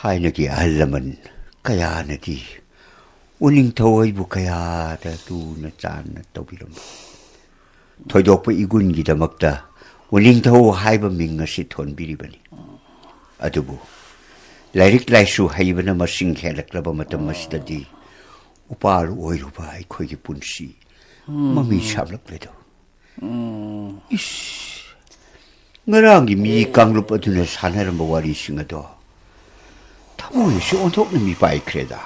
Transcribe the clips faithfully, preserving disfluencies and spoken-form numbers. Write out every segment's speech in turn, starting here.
ꯊꯥꯏꯅꯒꯤ ꯑꯍꯜ ꯂꯃꯟ ꯀꯌꯥꯅꯗꯤ ꯎꯅꯤꯡꯊꯧ ꯑꯩꯕꯨ ꯀꯌꯥꯗ ꯂꯨꯅ ꯆꯥꯟꯅ ꯇꯧꯕꯤꯔꯝꯕ꯫ ꯊꯣꯏꯗꯣꯛꯄ ꯏꯒꯨꯟꯒꯤꯗꯃꯛꯇ ꯎꯅꯤꯡꯊꯧ ꯍꯥꯏꯕ ꯃꯤꯡ ꯑꯁꯤ ꯊꯣꯟꯕꯤꯔꯤꯕꯅꯤ꯫ ꯑꯗꯨꯕꯨ ꯂꯥꯏꯔꯤꯛ ꯂꯥꯏꯁꯨ ꯍꯩꯕꯅ ꯃꯁꯤꯡ ꯍꯦꯜꯂꯛꯂꯕ ꯃꯇꯝ ꯑꯁꯤꯗꯗꯤ ꯎꯄꯥꯜ ꯑꯣꯏꯔꯨꯕ ꯑꯩꯈꯣꯏꯒꯤ ꯄꯨꯟꯁꯤ ꯃꯃꯤ ꯁꯥꯝꯂꯛꯂꯦꯗꯣ꯫ ꯏꯁ, ꯉꯔꯥꯡꯒꯤ ꯃꯤ ꯀꯥꯡꯂꯨꯞ ꯑꯗꯨꯅ ꯁꯥꯟꯅꯔꯝꯕ ꯋꯥꯔꯤꯁꯤꯡ ꯑꯗꯣ ꯊꯃꯣꯏ ꯑꯁꯤ ꯑꯣꯟꯊꯣꯛꯅ ꯃꯤꯄꯥꯏꯈ꯭ꯔꯦꯗ꯫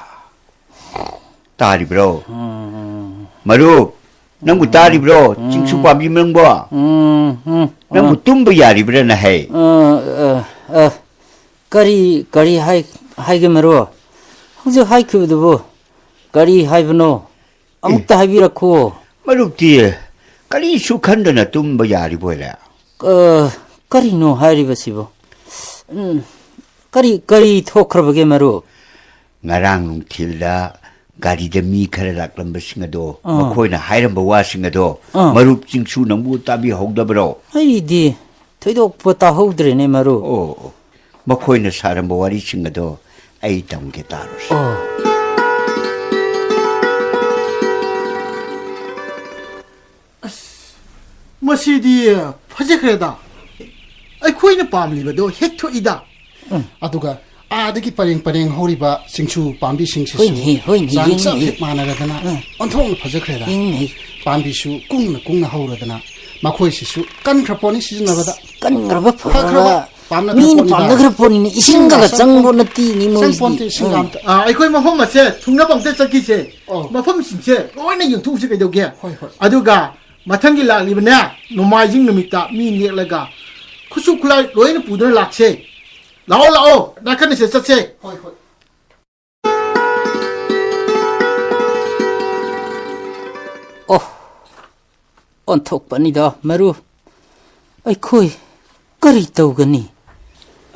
ꯇꯥꯔꯤꯕ꯭ꯔꯣ? ꯃꯔꯨꯞ, ꯅꯪꯕꯨ ꯇꯥꯔꯤꯕ꯭ꯔꯣ? ꯆꯤꯡꯁꯨ ꯄꯥꯝꯕꯤ ꯅꯪꯕꯣ? ꯅꯪꯕꯨ ꯇꯨꯝꯕ ꯌꯥꯔꯤꯕ꯭ꯔꯥꯅ ꯍꯥꯏ꯫ ꯑ, ꯑ, ꯑ, ꯀꯔꯤ, ꯀꯔꯤ ꯍꯥꯏ-, ꯍꯥꯏꯒꯦ ꯃꯔꯨꯞ? ꯍꯧꯖꯤꯛ ꯍꯥꯏꯈꯤꯕꯗꯨꯕꯨ ꯀꯔꯤ ꯍꯥꯏꯕꯅꯣ? ꯑꯃꯨꯛꯇ ꯍꯥꯏꯕꯤꯔꯛꯈꯣ꯫ ꯃꯔꯨꯞꯇꯤ ꯀꯔꯤꯁꯨ ꯈꯟꯗꯅ ꯇꯨꯝꯕ ꯌꯥꯔꯤꯕꯣꯏꯔꯦ? ꯑ, ꯀꯔꯤꯅꯣ ꯍꯥꯏꯔꯤꯕꯁꯤꯕꯣ? ꯎꯝ, ꯀꯔꯤ, ꯀꯔꯤ ꯊꯣꯛꯈ꯭ꯔꯕꯒꯦ ꯃꯔꯨꯞ? ꯉꯔꯥꯡ ꯅꯨꯡꯊꯤꯜꯗ ꯒꯥꯔꯤꯗ ꯃꯤ ꯈꯔ ꯂꯥꯛꯂꯝꯕꯁꯤꯡ ꯑꯗꯣ, ꯑꯥ꯫ ꯃꯈꯣꯏꯅ ꯍꯥꯏꯔꯝꯕ ꯋꯥꯁꯤꯡ ꯑꯗꯣ, ꯑꯥ꯫ ꯃꯔꯨꯞ ꯆꯤꯡꯁꯨ ꯅꯪꯕꯨ ꯇꯥꯕꯤꯍꯧꯗꯕ꯭ꯔꯣ? ꯑꯩꯗꯤ ꯊꯣꯏꯗꯣꯛꯄ ꯇꯥꯍꯧꯗ꯭ꯔꯦꯅꯦ ꯃꯔꯨꯞ꯫ ꯑꯣ, ꯑꯣ꯫ ꯃꯈꯣꯏꯅ ꯁꯥꯔꯝꯕ ꯋꯥꯔꯤꯁꯤꯡ ꯑꯗꯣ ꯑꯩ ꯇꯝꯒꯦ, ꯇꯥꯔꯨꯁꯤ꯫ ꯑꯣ꯫ ꯑꯁ, ꯃꯁꯤꯗꯤ ꯐꯖꯈ꯭ꯔꯦꯗ꯫ ꯑꯩꯈꯣꯏꯅ ꯄꯥꯝꯂꯤꯕꯗꯣ ꯍꯦꯛ ꯊꯣꯛꯏꯗ꯫ ꯎꯝ꯫ ꯑꯗꯨꯒ ꯑꯥꯗꯒꯤ ꯄꯔꯦꯡ ꯄꯔꯦꯡ ꯍꯧꯔꯤꯕ ꯆꯤꯡꯁꯨ ꯄꯥꯝꯕꯤꯁꯤꯡꯁꯤꯁꯨ ꯍꯣꯏꯅꯦ, ꯍꯣꯏꯅꯦ, ꯆꯥꯡ ꯆꯞ ꯌꯦꯡꯅꯦ꯫ ꯍꯦꯛ ꯃꯥꯟꯅꯔꯗꯅ ꯎꯝ꯫ ꯑꯣꯟꯊꯣꯛꯅ ꯐꯖꯈ꯭ꯔꯦꯗ꯫ ꯌꯦꯡꯅꯦ꯫ ꯄꯥꯝꯕꯤꯁꯨ ꯀꯨꯡꯅ ꯀꯨꯡꯅ ꯍꯧꯔꯗꯅ ꯃꯈꯣꯏꯁꯤꯁꯨ ꯀꯟꯈ꯭ꯔ ꯄꯣꯠꯅꯤ ꯁꯤꯖꯤꯟꯅꯕꯗ꯫ ꯀꯟꯈ꯭ꯔꯕ ꯐꯈ꯭ꯔꯕ ꯐꯕ ꯄꯥꯝꯅ ꯃꯤꯅ ꯊꯛꯄꯅꯤꯗ꯫ ꯄꯥꯝꯅꯈ꯭ꯔ ꯄꯣꯠꯅꯤꯅꯦ꯫ ꯏꯁꯤꯡꯒ ꯏꯁꯤꯡꯒ ꯆꯪꯕ ꯆꯪ-, ꯅꯠꯇꯦꯅꯦ ꯃꯣꯏꯁꯤꯗꯤ꯫ ꯆꯪꯄꯣꯟꯇꯦ, ꯏꯁꯤꯡꯒ ꯎꯝ꯫ ꯑꯝꯇ꯫ ꯑꯥ, ꯑꯩꯈꯣꯏ ꯃꯐꯝ ꯑꯁꯦ ꯊꯨꯡꯅꯕ ꯑꯝꯇ ꯆꯠꯈꯤꯁꯦ꯫ ꯑꯣ꯫ ꯃꯐꯝꯁꯤꯡꯁꯦ ꯂꯣꯏꯅ ꯌꯦꯡꯊꯣꯛꯎꯁꯤ ꯀꯩꯗꯧꯒꯦ? ꯍꯣꯏ, ꯍꯣꯏ꯫ ꯑꯗꯨꯒ ꯃꯊꯪꯒꯤ ꯂꯥꯛꯂꯤꯕꯅꯦ, ꯅꯣꯡꯃꯥꯏꯖꯤꯡ ꯅꯨꯃꯤꯠꯇ ꯃꯤ ꯅꯦꯛꯂꯒ ꯈꯨꯠꯁꯨ ꯈꯨꯠꯂꯥꯏ ꯂꯣꯏꯅ ꯄꯨꯗꯨꯅ ꯂꯥꯛꯁꯦ꯫ ꯂꯥꯛꯑꯣ, ꯂꯥꯛꯑꯣ, ꯅꯥꯀꯟꯗꯁꯦ ꯆꯠꯁꯦ꯫ ꯍꯣꯏ, ꯍꯣꯏ꯫ ꯑꯣ, ꯑꯣꯟꯊꯣꯛꯄꯅꯤꯗ, ꯃꯔꯨ꯫ ꯑꯩꯈꯣꯏ ꯀꯔꯤ ꯇꯧꯒꯅꯤ?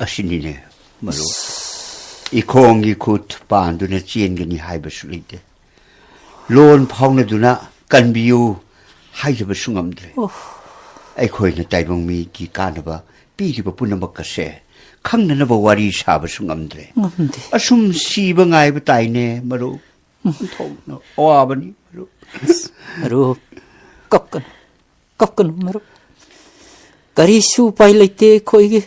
ꯑꯁꯤꯅꯤꯅꯦ, ꯃꯔꯨ꯫ ꯏꯈꯣꯡꯒꯤ ꯈꯨꯠ ꯄꯥꯟꯗꯨꯅ ꯆꯦꯟꯒꯅꯤ ꯍꯥꯏꯕꯁꯨ ꯂꯩꯇꯦ꯫ ꯂꯣꯟ ꯐꯥꯎꯅꯗꯨꯅ ꯀꯟꯕꯤꯌꯨ ꯍꯥꯏꯖꯕꯁꯨ ꯉꯝꯗ꯭ꯔꯦ꯫ ꯑꯣ꯫ ꯑꯩꯈꯣꯏꯅ ꯇꯥꯏꯕꯪ ꯃꯤꯒꯤ ꯀꯥꯟꯅꯕ ꯄꯤꯔꯤꯕ ꯄꯨꯝꯅꯃꯛ ꯑꯁꯦ ꯈꯪꯅꯅꯕ ꯋꯥꯔꯤ ꯁꯥꯕꯁꯨ ꯉꯝꯗ꯭ꯔꯦ꯫ ꯉꯝꯗꯦ꯫ ꯑꯁꯨꯝ ꯁꯤꯕ ꯉꯥꯏꯕ ꯇꯥꯏꯅꯦ, ꯃꯔꯨꯞ꯫ ꯑꯣꯟꯊꯣꯛꯅ ꯑꯋꯥꯕꯅꯤ, ꯃꯔꯨꯞ꯫ ꯃꯔꯨꯞ, ꯀꯞꯀꯅꯨ, ꯀꯞꯀꯅꯨ, ꯃꯔꯨꯞ꯫ ꯀꯔꯤꯁꯨ ꯎꯄꯥꯏ ꯂꯩꯇꯦ ꯑꯩꯈꯣꯏꯒꯤ꯫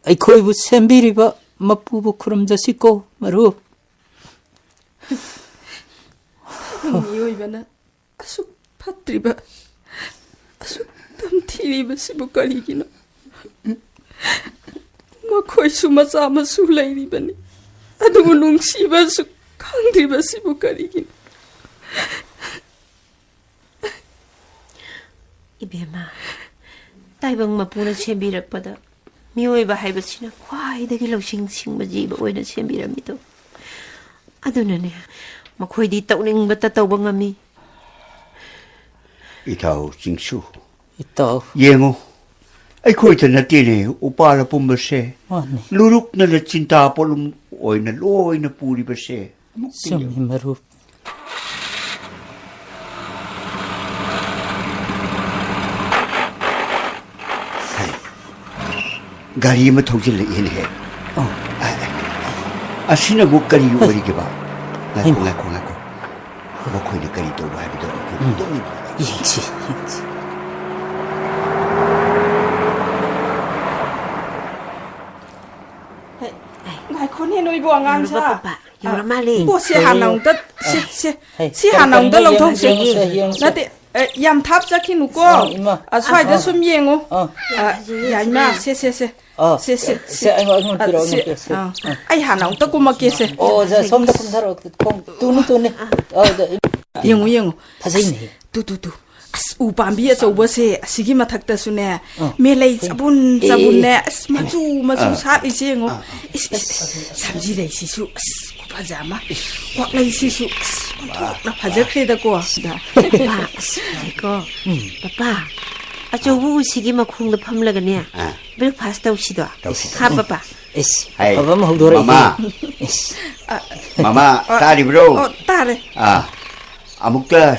ꯑꯩꯈꯣꯏꯕꯨ ꯁꯦꯝꯕꯤꯔꯤꯕ ꯃꯄꯨꯕꯨ ꯈꯨꯔꯨꯝꯖꯁꯤꯀꯣ, ꯃꯔꯨꯞ꯫ ꯃꯤꯑꯣꯏꯕꯅ ꯑꯁꯨꯛ ꯐꯠꯇ꯭ꯔꯤꯕ, ꯑꯁꯨꯛ ꯇꯝꯊꯤꯔꯤꯕꯁꯤꯕꯨ ꯀꯔꯤꯒꯤꯅꯣ? ꯃꯈꯣꯏꯁꯨ ꯃꯆꯥ ꯃꯁꯨ ꯂꯩꯔꯤꯕꯅꯤ, ꯑꯗꯨꯕꯨ ꯅꯨꯡꯁꯤꯕꯁꯨ ꯈꯪꯗ꯭ꯔꯤꯕꯁꯤꯕꯨ ꯀꯔꯤꯒꯤꯅꯣ? ꯏꯕꯦꯝꯃ, ꯇꯥꯏꯕꯪ ꯃꯄꯨꯅ ꯁꯦꯝꯕꯤꯔꯛꯄꯗ ꯃꯤꯑꯣꯏꯕ ꯍꯥꯏꯕꯁꯤꯅ ꯈ꯭ꯋꯥꯏꯗꯒꯤ ꯂꯧꯁꯤꯡ ꯁꯤꯡꯕ ꯖꯤꯕ ꯑꯣꯏꯅ ꯁꯦꯝꯕꯤꯔꯝꯃꯤꯗꯣ꯫ ꯑꯗꯨꯅꯅꯦ, ꯃꯈꯣꯏꯗꯤ ꯇꯧꯅꯤꯡꯕꯇ ꯇꯧꯕ ꯉꯝꯃꯤ꯫ ꯏꯇꯥꯎ ꯆꯤꯡꯁꯨ, ꯏꯇꯥꯎ꯫ ꯌꯦꯡꯉꯨ, ꯑꯩꯈꯣꯏꯗ ꯅꯠꯇꯦꯅꯦ ꯎꯄꯥꯜ ꯑꯄꯨꯝꯕꯁꯦ꯫ ꯃꯥꯅꯤ꯫ ꯂꯨꯔꯨꯛꯅꯅ ꯆꯤꯟꯇꯥ ꯄꯣꯠꯂꯨꯝ ꯑꯣꯏꯅ ꯂꯣꯏꯅ ꯄꯨꯔꯤꯕꯁꯦ꯫ ꯑꯃꯨꯛꯇ ꯆꯨꯝꯃꯤ, ꯌꯦꯡꯉꯨ꯫ ꯃꯔꯨꯞ꯫ ꯍꯥꯏ, ꯒꯥꯔꯤ ꯑꯃ ꯊꯧꯖꯤꯜꯂꯛꯑꯦꯅꯦꯍꯦ꯫ ꯑꯣ꯫ ꯑ, ꯑꯁꯤꯅꯕꯨ ꯀꯔꯤ ꯑꯣꯏꯔꯤꯒꯦꯕ? ꯉꯥꯏꯈꯣ, ꯍꯩꯃꯥ꯫ ꯉꯥꯏꯈꯣ, ꯉꯥꯏꯈꯣ꯫ ꯃꯈꯣꯏꯅ ꯀꯔꯤ ꯇꯧꯕ ꯍꯥꯏꯕꯗꯣ ꯑꯩꯈꯣꯏ ꯎꯝ꯫ ꯇꯨꯃꯤꯟꯅ ꯌꯦꯡꯁꯤ, ꯌꯦꯡꯁꯤ꯫ ꯍꯦ, ꯉꯥꯏꯈꯣꯅꯦ ꯅꯣꯏꯕꯨ ꯑꯉꯥꯡꯁꯥ꯫ ꯌꯧꯔꯕ ꯄꯄꯥ? ꯌꯧꯔ ꯃꯥꯜꯂꯦ꯫ ꯄꯣꯠꯁꯦ ꯍꯥꯟꯅ ꯑꯃꯨꯛꯇ, ꯁꯦ, ꯁꯦ, ꯍꯩ, ꯁꯤ ꯀꯔꯤ ꯍꯥꯟꯅ ꯑꯃꯨꯛꯇ ꯀꯔꯤꯅꯣ ꯂꯧꯊꯣꯛꯁꯦ꯫ ꯌꯦꯡꯁꯦ, ꯌꯦꯡꯁꯦ꯫ ꯅꯠꯇꯦ, ꯑꯦ, ꯌꯥꯝ ꯊꯥꯞ ꯆꯠꯈꯤꯅꯨꯀꯣ꯫ ꯑ, ꯏꯃꯥ꯫ ꯑꯁ꯭ꯋꯥꯏꯗ ꯑ, ꯁꯨꯝ ꯌꯦꯡꯉꯨ꯫ ꯑ꯫ ꯑ, ꯌꯥꯏꯃ, ꯁꯦ, ꯁꯦ, ꯁꯦ꯫ ꯑ, ꯁꯦ, ꯁꯦ, ꯁꯦ, ꯁꯦ꯫ ꯑꯩꯉꯣꯟꯗ, ꯑꯩꯉꯣꯟꯗ ꯑ, ꯄꯤꯔꯛꯑꯣ, ꯁꯦ, ꯑꯩꯉꯣꯟꯗ ꯄꯤꯔꯛꯑꯣ, ꯁꯦ꯫ ꯑ꯫ ꯑ꯫ ꯑꯩ ꯍꯥꯟꯅ ꯑꯃꯨꯛꯇ ꯀꯨꯝꯃꯛꯀꯦꯁꯦ꯫ ꯑꯣ, ꯑꯣꯖꯥ, ꯁꯣꯝꯗ ꯀꯨꯝꯊꯔꯛꯑꯣ꯫ ꯈꯣꯡ, ꯇꯨꯅꯤ, ꯇꯨꯅꯤ꯫ ꯑ, ꯑꯗ, ꯌꯦꯡꯉꯨ, ꯌꯦꯡꯉꯨ꯫ ꯐꯖꯩꯅꯦ꯫ ꯑꯁ, ꯇꯨ, ꯇꯨ, ꯇꯨ꯫ ꯑꯁ, ꯎ ꯄꯥꯝꯕꯤ ꯑꯆꯧꯕꯁꯦ ꯑꯁꯤꯒꯤ ꯃꯊꯛꯇꯁꯨꯅꯦ, ꯑ꯫ ꯃꯦꯂꯩ ꯆꯕꯨꯟ ꯑꯦ, ꯆꯕꯨꯟꯅꯦ, ꯑꯦ꯫ ꯑꯁ, ꯃꯆꯨ ꯃꯆꯨ ꯑ꯫ ꯁꯥꯠꯂꯤꯁꯦ ꯌꯦꯡꯉꯣ꯫ ꯑ, ꯑ꯫ ꯏꯁ, ꯏꯁ, ꯏꯁ, ꯁꯝꯖꯤ ꯂꯩꯁꯤꯁꯨ, ꯑꯁ, ꯈꯨꯐꯖ ꯑꯃ꯫ ꯀ꯭ꯋꯥꯛꯂꯩꯁꯤꯁꯨ, ꯑꯁ, ꯑꯣꯟꯊꯣꯛꯅ ꯐꯖꯈ꯭ꯔꯦꯗꯀꯣ꯫ ꯄꯥ, ꯑꯁ, ꯐꯖꯩꯀꯣ꯫ ꯎꯝ꯫ ꯄꯄꯥ, ꯑꯆꯧꯕ ꯎꯁꯤꯒꯤ ꯃꯈꯣꯡꯗ ꯐꯝꯂꯒꯅꯦ, ꯑ꯫ Breakfast ꯇꯧꯁꯤꯗꯣ꯫ ꯇꯧꯁꯤ, ꯍꯥ, ꯇꯧꯁꯤ꯫ ꯄꯄꯥ? ꯏꯁ, ꯍꯥꯏ, ꯑꯐꯕ ꯑꯃ ꯍꯧꯗꯣꯔꯛꯏꯍꯦ꯫ ꯃꯃꯥ꯫ ꯏꯁ꯫ ꯑ, ꯃꯃꯥ, ꯑ, ꯇꯥꯔꯤꯕ꯭ꯔꯣ? ꯑꯣ, ꯇꯥꯔꯦ꯫ ꯑ, ꯑꯃꯨꯛꯇ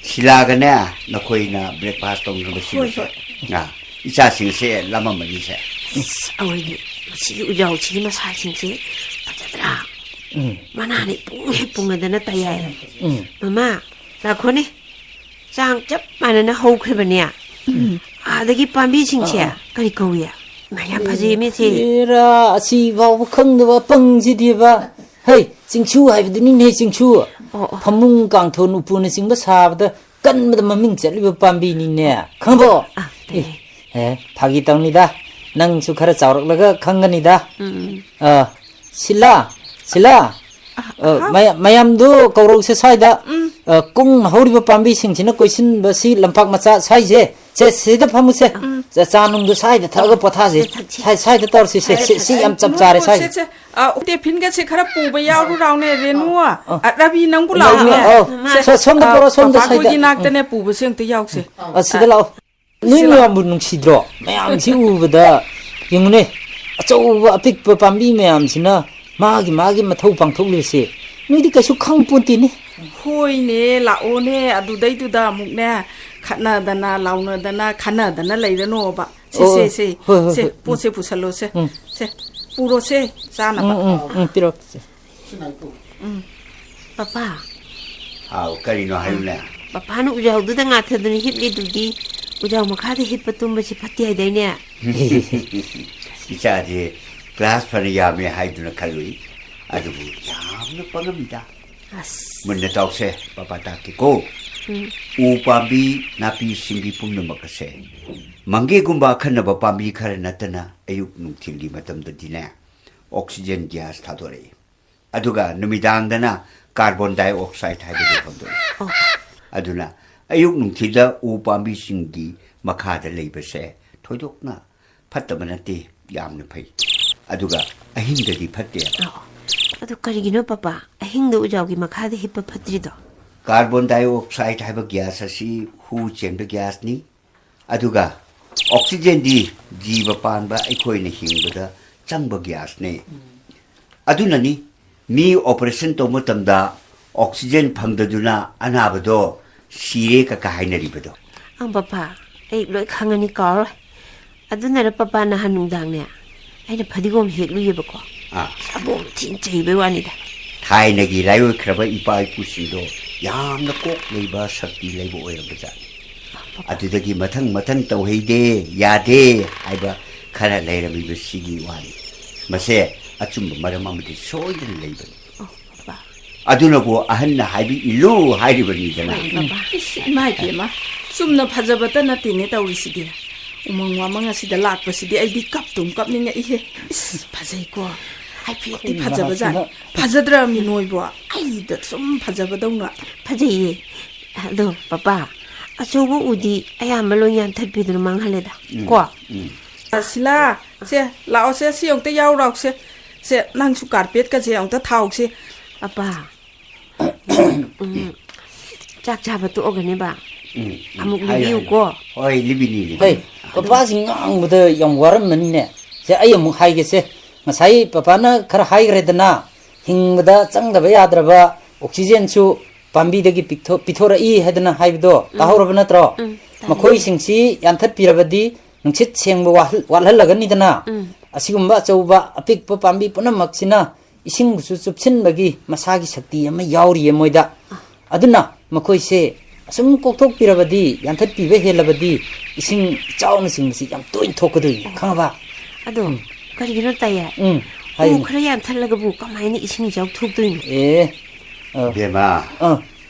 ꯁꯤꯂꯥꯒꯅꯦ, ꯅꯈꯣꯏꯅ breakfast ꯇꯧꯅꯕ ꯍꯣꯏ, ꯁꯤꯜꯂꯨꯁꯦ꯫ ꯍꯣꯏ꯫ ꯑ, ꯏꯆꯥꯁꯤꯡꯁꯦ ꯂꯥꯝꯃꯝꯃꯅꯤꯁꯦ꯫ ꯑꯁ, ꯑꯋꯣꯏꯕꯤ, ꯃꯁꯤꯒꯤ ꯎꯖꯥꯎꯁꯤꯒꯤ ꯃꯁꯥꯁꯤꯡꯁꯦ ꯐꯖꯗ꯭ꯔꯥ? ꯎꯝ꯫ ꯃꯅꯥꯅꯤ ꯄꯨꯡ ꯍꯦꯛ ꯄꯨꯡꯉꯗꯅ ꯇꯥꯏ ꯍꯥꯏ꯫ ꯎꯝ꯫ ꯃꯃꯥ, ꯂꯥꯛꯈꯣꯅꯦ꯫ ꯆꯥꯡ ꯆꯞ ꯃꯥꯟꯅꯅ ꯍꯧꯈ꯭ꯔꯤꯕꯅꯦ꯫ ꯎꯝ꯫ ꯑꯥꯗꯒꯤ ꯄꯥꯝꯕꯤꯁꯤꯡꯁꯦ ꯑꯥ, ꯑꯥ꯫ ꯀꯔꯤ ꯀꯧꯏ? ꯏꯃꯥ, ꯌꯥꯝ ꯐꯖꯩꯌꯦ ꯃꯤꯁꯦ꯫ ꯑꯦꯔꯥ, ꯑꯁꯤ ꯐꯥꯎꯕ ꯈꯪꯗꯕ ꯄꯪꯁꯤꯗꯤꯕ꯫ ꯍꯩ, ꯆꯤꯡꯁꯨ ꯍꯥꯏꯕꯗꯨꯅꯤꯅꯦ, ꯆꯤꯡꯁꯨ꯫ ꯑꯣ, ꯑꯣ꯫ ꯐꯃꯨꯡ, ꯀꯥꯡꯊꯣꯟ, ꯎꯄꯨꯅꯆꯤꯡꯕ ꯁꯥꯕꯗ ꯀꯟꯕꯗ ꯃꯃꯤꯡ ꯆꯠꯂꯤꯕ ꯄꯥꯝꯕꯤꯅꯤꯅꯦ, ꯈꯪꯉꯕꯣ? ꯑꯥ, ꯑꯦ, ꯇꯥꯏꯌꯦ꯫ ꯑꯦ, ꯐꯥꯒꯤ ꯇꯧꯅꯤꯗ, ꯅꯪꯁꯨ ꯈꯔ ꯆꯥꯎꯔꯛꯂꯒ ꯈꯪꯒꯅꯤꯗ꯫ ꯎꯝ꯫ ꯑ, ꯁꯤꯂꯥ, ꯁꯤꯂꯥ, ꯑ, ꯑ, ꯍꯥꯎ꯫ ꯃꯌꯥ-, ꯃꯌꯥꯝꯗꯨ ꯀꯧꯔꯧꯁꯦ ꯁ꯭ꯋꯥꯏꯗ꯫ ꯎꯝ꯫ ꯑ, ꯀꯨꯡ ꯍꯧꯔꯤꯕ ꯄꯥꯝꯕꯤꯁꯤꯡꯁꯤꯅ ꯀꯣꯏꯁꯤꯟꯕꯁꯤ ꯂꯝꯄꯥꯛ ꯃꯆꯥ ꯁ꯭ꯋꯥꯏꯁꯦ꯫ ꯁꯦ, ꯁꯤꯗ ꯐꯝꯃꯨꯁꯦ꯫ ꯎꯝ꯫ ꯆꯥ, ꯆꯥ ꯅꯨꯡꯗꯣ ꯁ꯭ꯋꯥꯏꯗ ꯊꯛꯑꯒ ꯄꯣꯊꯥꯁꯤ꯫ ꯁꯦ, ꯊꯛꯁꯤ꯫ ꯁ꯭ꯋꯥꯏ-, ꯁ꯭ꯋꯥꯏꯗ ꯇꯧꯔꯁꯤ, ꯁꯦ, ꯐꯔꯦ, ꯁꯤ, ꯐꯔꯦ꯫ ꯁꯤ ꯌꯥꯝ ꯆꯞ ꯆꯥꯔꯦ ꯅꯣꯏꯕꯨ ꯁ꯭ꯋꯥꯏꯗ꯫ ꯁꯦ, ꯁꯦ, ꯑ, ꯇꯦꯐꯤꯟꯒꯁꯦ ꯈꯔ ꯄꯨꯕ ꯌꯥꯎꯔꯨ ꯂꯥꯎꯅꯦ, ꯔꯦꯅꯨ꯫ ꯑ꯫ ꯑ, ꯔꯕꯤ, ꯅꯪꯕꯨ ꯂꯥꯎꯅꯦ꯫ ꯑꯧ, ꯁꯦ, ꯁꯣ-, ꯁꯣꯝꯗ ꯑ, ꯄꯨꯔꯛꯑꯣ, ꯁꯣꯝꯗ ꯄꯄꯥ ꯁ꯭ꯋꯥꯏꯗ꯫ ꯈꯣꯏꯒꯤ ꯎꯝ꯫ ꯅꯥꯛꯇꯅꯦ ꯄꯨꯕꯁꯦ ꯑꯝꯇ ꯌꯥꯎꯁꯦ꯫ ꯑ, ꯁꯤꯗ ꯑ, ꯂꯥꯛꯑꯣ꯫ ꯅꯣꯏ ꯁꯤ ꯂꯥꯛꯑꯣ꯫ ꯃꯌꯥꯝꯕꯨ ꯅꯨꯡꯁꯤꯗ꯭ꯔꯣ? ꯃꯌꯥꯝꯁꯤ ꯎꯕꯗ ꯌꯦꯡꯉꯨꯅꯦ, ꯑꯆꯧꯕ ꯑꯄꯤꯛꯄ ꯄꯥꯝꯕꯤ ꯃꯌꯥꯝꯁꯤꯅ ꯃꯥꯒꯤ ꯃꯥꯒꯤ ꯃꯊꯧ ꯄꯥꯡꯊꯣꯛꯂꯤꯕꯁꯦ ꯅꯣꯏꯗꯤ ꯀꯩꯁꯨ ꯈꯪ ꯄꯣꯟꯇꯦꯅꯦ꯫ ꯍꯣꯏꯅꯦ, ꯂꯥꯛꯑꯣꯅꯦ, ꯑꯗꯨꯗꯩꯗꯨꯗ ꯑꯃꯨꯛꯅꯦ ꯈꯠꯅꯗꯅ, ꯂꯥꯎꯅꯗꯅ, ꯈꯟꯅꯗꯅ ꯂꯩꯔꯅꯣꯕ꯫ ꯁꯦ, ꯑꯣ, ꯁꯦ, ꯑꯣ, ꯁꯦ, ꯍꯣꯏ, ꯍꯣꯏ, ꯁꯦ, ꯍꯣꯏ, ꯎꯝ꯫ ꯄꯣꯠꯁꯦ ꯄꯨꯁꯜꯂꯣꯁꯦ꯫ ꯎꯝ꯫ ꯁꯦ, ꯄꯨꯔꯣꯁꯦ, ꯆꯥꯅꯕ꯫ ꯎꯝ, ꯎꯝ, ꯎꯝ, ꯄꯤꯔꯛꯑꯣ, ꯁꯦ꯫ ꯎꯝ꯫ ꯄꯄꯥ꯫ ꯍꯥꯎ, ꯀꯔꯤꯅꯣ ꯍꯥꯏꯌꯨꯅꯦ? ꯄꯄꯥꯅ ꯎꯖꯥꯎꯗꯨꯗ ꯉꯥꯊꯗꯨꯅ ꯍꯤꯞꯂꯤꯗꯨꯗꯤ, ꯎꯖꯥꯎ ꯃꯈꯥꯗ ꯍꯤꯞꯄ ꯇꯨꯝꯕꯁꯤ ꯐꯠꯇꯦ ꯍꯥꯏꯗꯥꯏꯅꯦ? ꯏꯆꯥꯁꯦ ꯀ꯭ꯂꯥꯁ ꯐꯅ ꯌꯥꯝꯃꯦ ꯍꯥꯏꯗꯨꯅ ꯈꯜꯂꯨꯏ, ꯑꯗꯨꯕꯨ ꯌꯥꯝꯅ ꯄꯪꯉꯝꯃꯤꯗ꯫ ꯑꯁ꯫ ꯃꯨꯟꯅ ꯇꯥꯎꯁꯦ, ꯄꯄꯥ ꯇꯥꯛꯀꯦꯀꯣ꯫ ꯎꯝ꯫ ꯎ ꯄꯥꯝꯕꯤ, ꯅꯥꯄꯤ ꯁꯤꯡꯕꯤ ꯄꯨꯝꯅꯃꯛ ꯑꯁꯦ ꯃꯪꯒꯦꯒꯨꯝꯕ ꯑꯈꯟꯅꯕ ꯄꯥꯝꯕꯤ ꯈꯔ ꯅꯠꯇꯅ ꯑꯌꯨꯛ ꯅꯨꯡꯊꯤꯜꯒꯤ ꯃꯇꯝꯗꯗꯤꯅꯦ, ꯑꯣꯛꯁꯤꯖꯦꯟ ꯒ꯭ꯌꯥꯁ ꯊꯥꯗꯣꯔꯛꯏ꯫ ꯑꯗꯨꯒ ꯅꯨꯃꯤꯗꯥꯡꯗꯅ ꯀꯥꯔꯕꯣꯟ ꯗꯥꯏꯑꯣꯛꯁꯥꯏꯗ ꯍꯥꯏꯕꯗꯨ ꯍꯣꯟꯗꯣꯛꯏ꯫ ꯑꯣ꯫ ꯑꯗꯨꯅ ꯑꯌꯨꯛ ꯅꯨꯡꯊꯤꯜꯗ ꯎ ꯄꯥꯝꯕꯤꯁꯤꯡꯒꯤ ꯃꯈꯥꯗ ꯂꯩꯕꯁꯦ ꯊꯣꯏꯗꯣꯛꯅ ꯐꯠꯇꯕ ꯅꯠꯇꯦ, ꯌꯥꯝꯅ ꯐꯩ꯫ ꯑꯗꯨꯒ ꯑꯍꯤꯡꯗꯗꯤ ꯐꯠꯇꯦ꯫ ꯑꯣ꯫ ꯑꯗꯨ ꯀꯔꯤꯒꯤꯅꯣ ꯄꯄꯥ, ꯑꯍꯤꯡꯗ ꯎꯖꯥꯎꯒꯤ ꯃꯈꯥꯗ ꯍꯤꯞꯄ ꯐꯠꯇ꯭ꯔꯤꯗꯣ? ꯀꯥꯔꯕꯣꯟ ꯗꯥꯏꯑꯣꯛꯁꯥꯏꯗ ꯍꯥꯏꯕ ꯒ꯭ꯌꯥꯁ ꯑꯁꯤ ꯍꯨ ꯆꯦꯟꯕ ꯒ꯭ꯌꯥꯁꯅꯤ꯫ ꯑꯗꯨꯒ ꯑꯣꯛꯁꯤꯖꯦꯟꯗꯤ ꯖꯤꯕ ꯄꯥꯟꯕ ꯑꯩꯈꯣꯏꯅ ꯍꯤꯡꯕꯗ ꯆꯪꯕ ꯒ꯭ꯌꯥꯁꯅꯤ꯫ ꯑꯗꯨꯅꯅꯤ ꯃꯤ ꯑꯣꯄꯔꯦꯁꯟ ꯇꯧꯕ ꯃꯇꯝꯗ ꯑꯣꯛꯁꯤꯖꯦꯟ ꯐꯪꯗꯗꯨꯅ ꯑꯅꯥꯕꯗꯣ ꯁꯤꯔꯦ ꯀꯀꯥ ꯍꯥꯏꯅꯔꯤꯕꯗꯣ꯫ ꯑꯪ ꯄꯄꯥ, ꯑꯩ ꯂꯣꯏ ꯈꯪꯉꯅꯤ, ꯀꯥꯎꯔꯣꯏ꯫ ꯑꯗꯨꯅꯔ ꯄꯄꯥ ꯅꯍꯥꯟ ꯅꯨꯡꯗꯥꯡꯅꯦ, ꯑꯩꯅ ꯐꯗꯤꯒꯣꯝ ꯍꯦꯛꯂꯨꯏꯌꯦꯕꯀꯣ꯫ ꯑꯥ꯫ ꯑꯁ, ꯑꯕꯣꯝ ꯊꯤꯅ ꯆꯩꯕꯩ ꯋꯥꯅꯤꯗ꯫ ꯊꯥꯏꯅꯒꯤ ꯂꯥꯏꯑꯣꯏꯈ꯭ꯔꯕ ꯏꯄꯥ ꯏꯄꯨꯁꯤꯡꯗꯣ ꯌꯥꯝꯅ ꯀꯣꯛ ꯂꯩꯕ, ꯁꯛꯇꯤ ꯂꯩꯕ ꯑꯣꯏꯔꯝꯕꯖꯥꯠꯅꯤ꯫ ꯄꯄꯥ꯫ ꯑꯗꯨꯗꯒꯤ ꯃꯊꯪ ꯃꯊꯪ ꯇꯧꯍꯩꯗꯦ, ꯌꯥꯗꯦ ꯍꯥꯏꯕ ꯈꯔ ꯂꯩꯔꯝꯃꯤꯕꯁꯤꯒꯤ ꯋꯥꯅꯤ꯫ ꯃꯁꯦ ꯑꯆꯨꯝꯕ ꯃꯔꯝ ꯑꯃꯗꯤ ꯁꯣꯏꯗꯅ ꯂꯩꯕꯅꯤ꯫ ꯑꯣ, ꯄꯄꯥ꯫ ꯑꯗꯨꯅꯕꯨ ꯑꯍꯟꯅ ꯍꯥꯏꯕꯤ ꯏꯜꯂꯨ ꯍꯥꯏꯔꯤꯕꯅꯤꯗꯅ꯫ ꯍꯣꯏ, ꯄꯄꯥ꯫ ꯏꯁ, ꯏꯃꯥ ꯏꯕꯦꯝꯃ, ꯆꯨꯝꯅ ꯐꯖꯕꯇ ꯅꯠꯇꯦꯅꯦ ꯇꯧꯔꯤꯁꯤꯗꯤ꯫ ꯎꯃꯪ ꯋꯥꯃꯪ ꯑꯁꯤꯗ ꯂꯥꯛꯄꯁꯤꯗꯤ ꯑꯩꯗꯤ ꯀꯞꯇꯨꯝ ꯀꯞꯅꯤꯡꯉꯛꯏꯍꯦ꯫ ꯏꯁ, ꯐꯖꯩꯀꯣ? ꯍꯥꯏꯐꯦꯠꯇꯤ ꯑꯩꯈꯣꯏ ꯐꯖꯕꯖꯥꯠ꯫ ꯏꯃꯥꯁꯤꯅ ꯐꯖꯗ꯭ꯔꯃꯤ ꯅꯣꯏꯕꯣ? ꯑꯩꯗ ꯁꯨꯝ ꯐꯖꯕꯗꯧꯅ꯫ ꯐꯖꯩꯌꯦ꯫ ꯑꯗꯣ, ꯄꯄꯥ, ꯑꯆꯧꯕ ꯎꯗꯤ ꯑꯌꯥꯝꯕ ꯂꯣꯏ ꯌꯥꯟꯊꯠꯄꯤꯗꯨꯅ ꯃꯥꯡꯍꯜꯂꯦꯗ꯫ ꯎꯝ, ꯀꯣ? ꯎꯝ꯫ ꯁꯤꯂꯥ, ꯁꯦ, ꯂꯥꯛꯑꯣꯁꯦ, ꯁꯤ ꯑꯃꯨꯛꯇ ꯌꯥꯎꯔꯥꯎꯁꯦ꯫ ꯁꯦ, ꯅꯪꯁꯨ ꯀꯥꯔꯄꯦꯠꯀꯁꯦ ꯑꯃꯨꯛꯇ ꯊꯥꯎꯁꯦ꯫ ꯑꯄꯥ, ꯎꯝ, ꯆꯥꯛ ꯆꯥꯕ ꯇꯣꯛꯑꯒꯅꯦꯕ꯫ ꯎꯝ, ꯎꯝ꯫ ꯑꯃꯨꯛ ꯍꯥꯏꯌꯨ, ꯂꯤꯕꯤꯌꯨꯀꯣ꯫ ꯍꯥꯏꯌꯨ꯫ ꯍꯣꯏ, ꯂꯤꯕꯤꯅꯤ, ꯂꯤꯕꯤꯅꯤ꯫ ꯍꯩ, ꯄꯄꯥꯁꯤ ꯉꯥꯡꯕꯗ ꯌꯥꯝ ꯋꯥꯔꯝꯃꯅꯤꯅꯦ꯫ ꯁꯦ, ꯑꯩ ꯑꯃꯨꯛ ꯍꯥꯏꯒꯦꯁꯦ꯫ ꯉꯁꯥꯏ ꯄꯄꯥꯅ ꯈꯔ ꯍꯥꯏꯈ꯭ꯔꯦꯗꯅ, ꯍꯤꯡꯕꯗ ꯆꯪꯗꯕ ꯌꯥꯗ꯭ꯔꯕ oxygenꯁꯨ ꯄꯥꯝꯕꯤꯗꯒꯤ ꯄꯤꯛꯊꯣ-, ꯄꯤꯊꯣꯔꯛꯏ ꯍꯥꯏꯗꯅ ꯍꯥꯏꯕꯗꯣ ꯎꯝ꯫ ꯇꯥꯍꯧꯔꯕ ꯅꯠꯇ꯭ꯔꯣ? ꯎꯝ, ꯇꯥꯏ꯫ ꯃꯈꯣꯏꯁꯤꯡꯁꯤ ꯌꯥꯟꯊꯠꯄꯤꯔꯕꯗꯤ ꯅꯨꯡꯁꯤꯠ ꯁꯦꯡꯕ ꯋꯥꯍꯜ-, ꯋꯥꯠꯍꯜꯂꯒꯅꯤꯗꯅ꯫ ꯎꯝ꯫ ꯑꯁꯤꯒꯨꯝꯕ ꯑꯆꯧꯕ ꯑꯄꯤꯛꯄ ꯄꯥꯝꯕꯤ ꯄꯨꯝꯅꯃꯛꯁꯤꯅ ꯏꯁꯤꯡꯕꯨꯁꯨ ꯆꯨꯞꯁꯤꯟꯕꯒꯤ ꯃꯁꯥꯒꯤ ꯁꯛꯇꯤ ꯑꯃ ꯌꯥꯎꯔꯤꯌꯦ ꯃꯣꯏꯗ꯫ ꯑꯗꯨꯅ ꯃꯈꯣꯏꯁꯦ ꯑꯁꯨꯝ ꯀꯣꯛꯊꯣꯛꯄꯤꯔꯕꯗꯤ, ꯌꯥꯟꯊꯠꯄꯤꯕ ꯍꯦꯜꯂꯕꯗꯤ ꯏꯁꯤꯡ ꯏꯆꯥꯎꯅꯆꯤꯡꯕꯁꯤ ꯌꯥꯝ ꯇꯣꯏꯅ ꯊꯣꯛꯀꯗꯣꯏꯅꯤ, ꯈꯪꯉꯕ? ꯑꯗꯣ, ꯎꯝ꯫ ꯀꯔꯤꯒꯤꯅꯣ ꯇꯥꯏꯌꯦ? ꯎꯝ, ꯎ ꯍꯥꯏꯌꯨꯅꯦ꯫ ꯈꯔ ꯌꯥꯟꯊꯠꯂꯒꯕꯨ ꯀꯃꯥꯏꯅ ꯏꯁꯤꯡ ꯏꯆꯥꯎ ꯊꯣꯛꯇꯣꯏꯅꯣ? ꯑꯦ, ꯑ, ꯏꯕꯦꯝꯃ, ꯑ꯫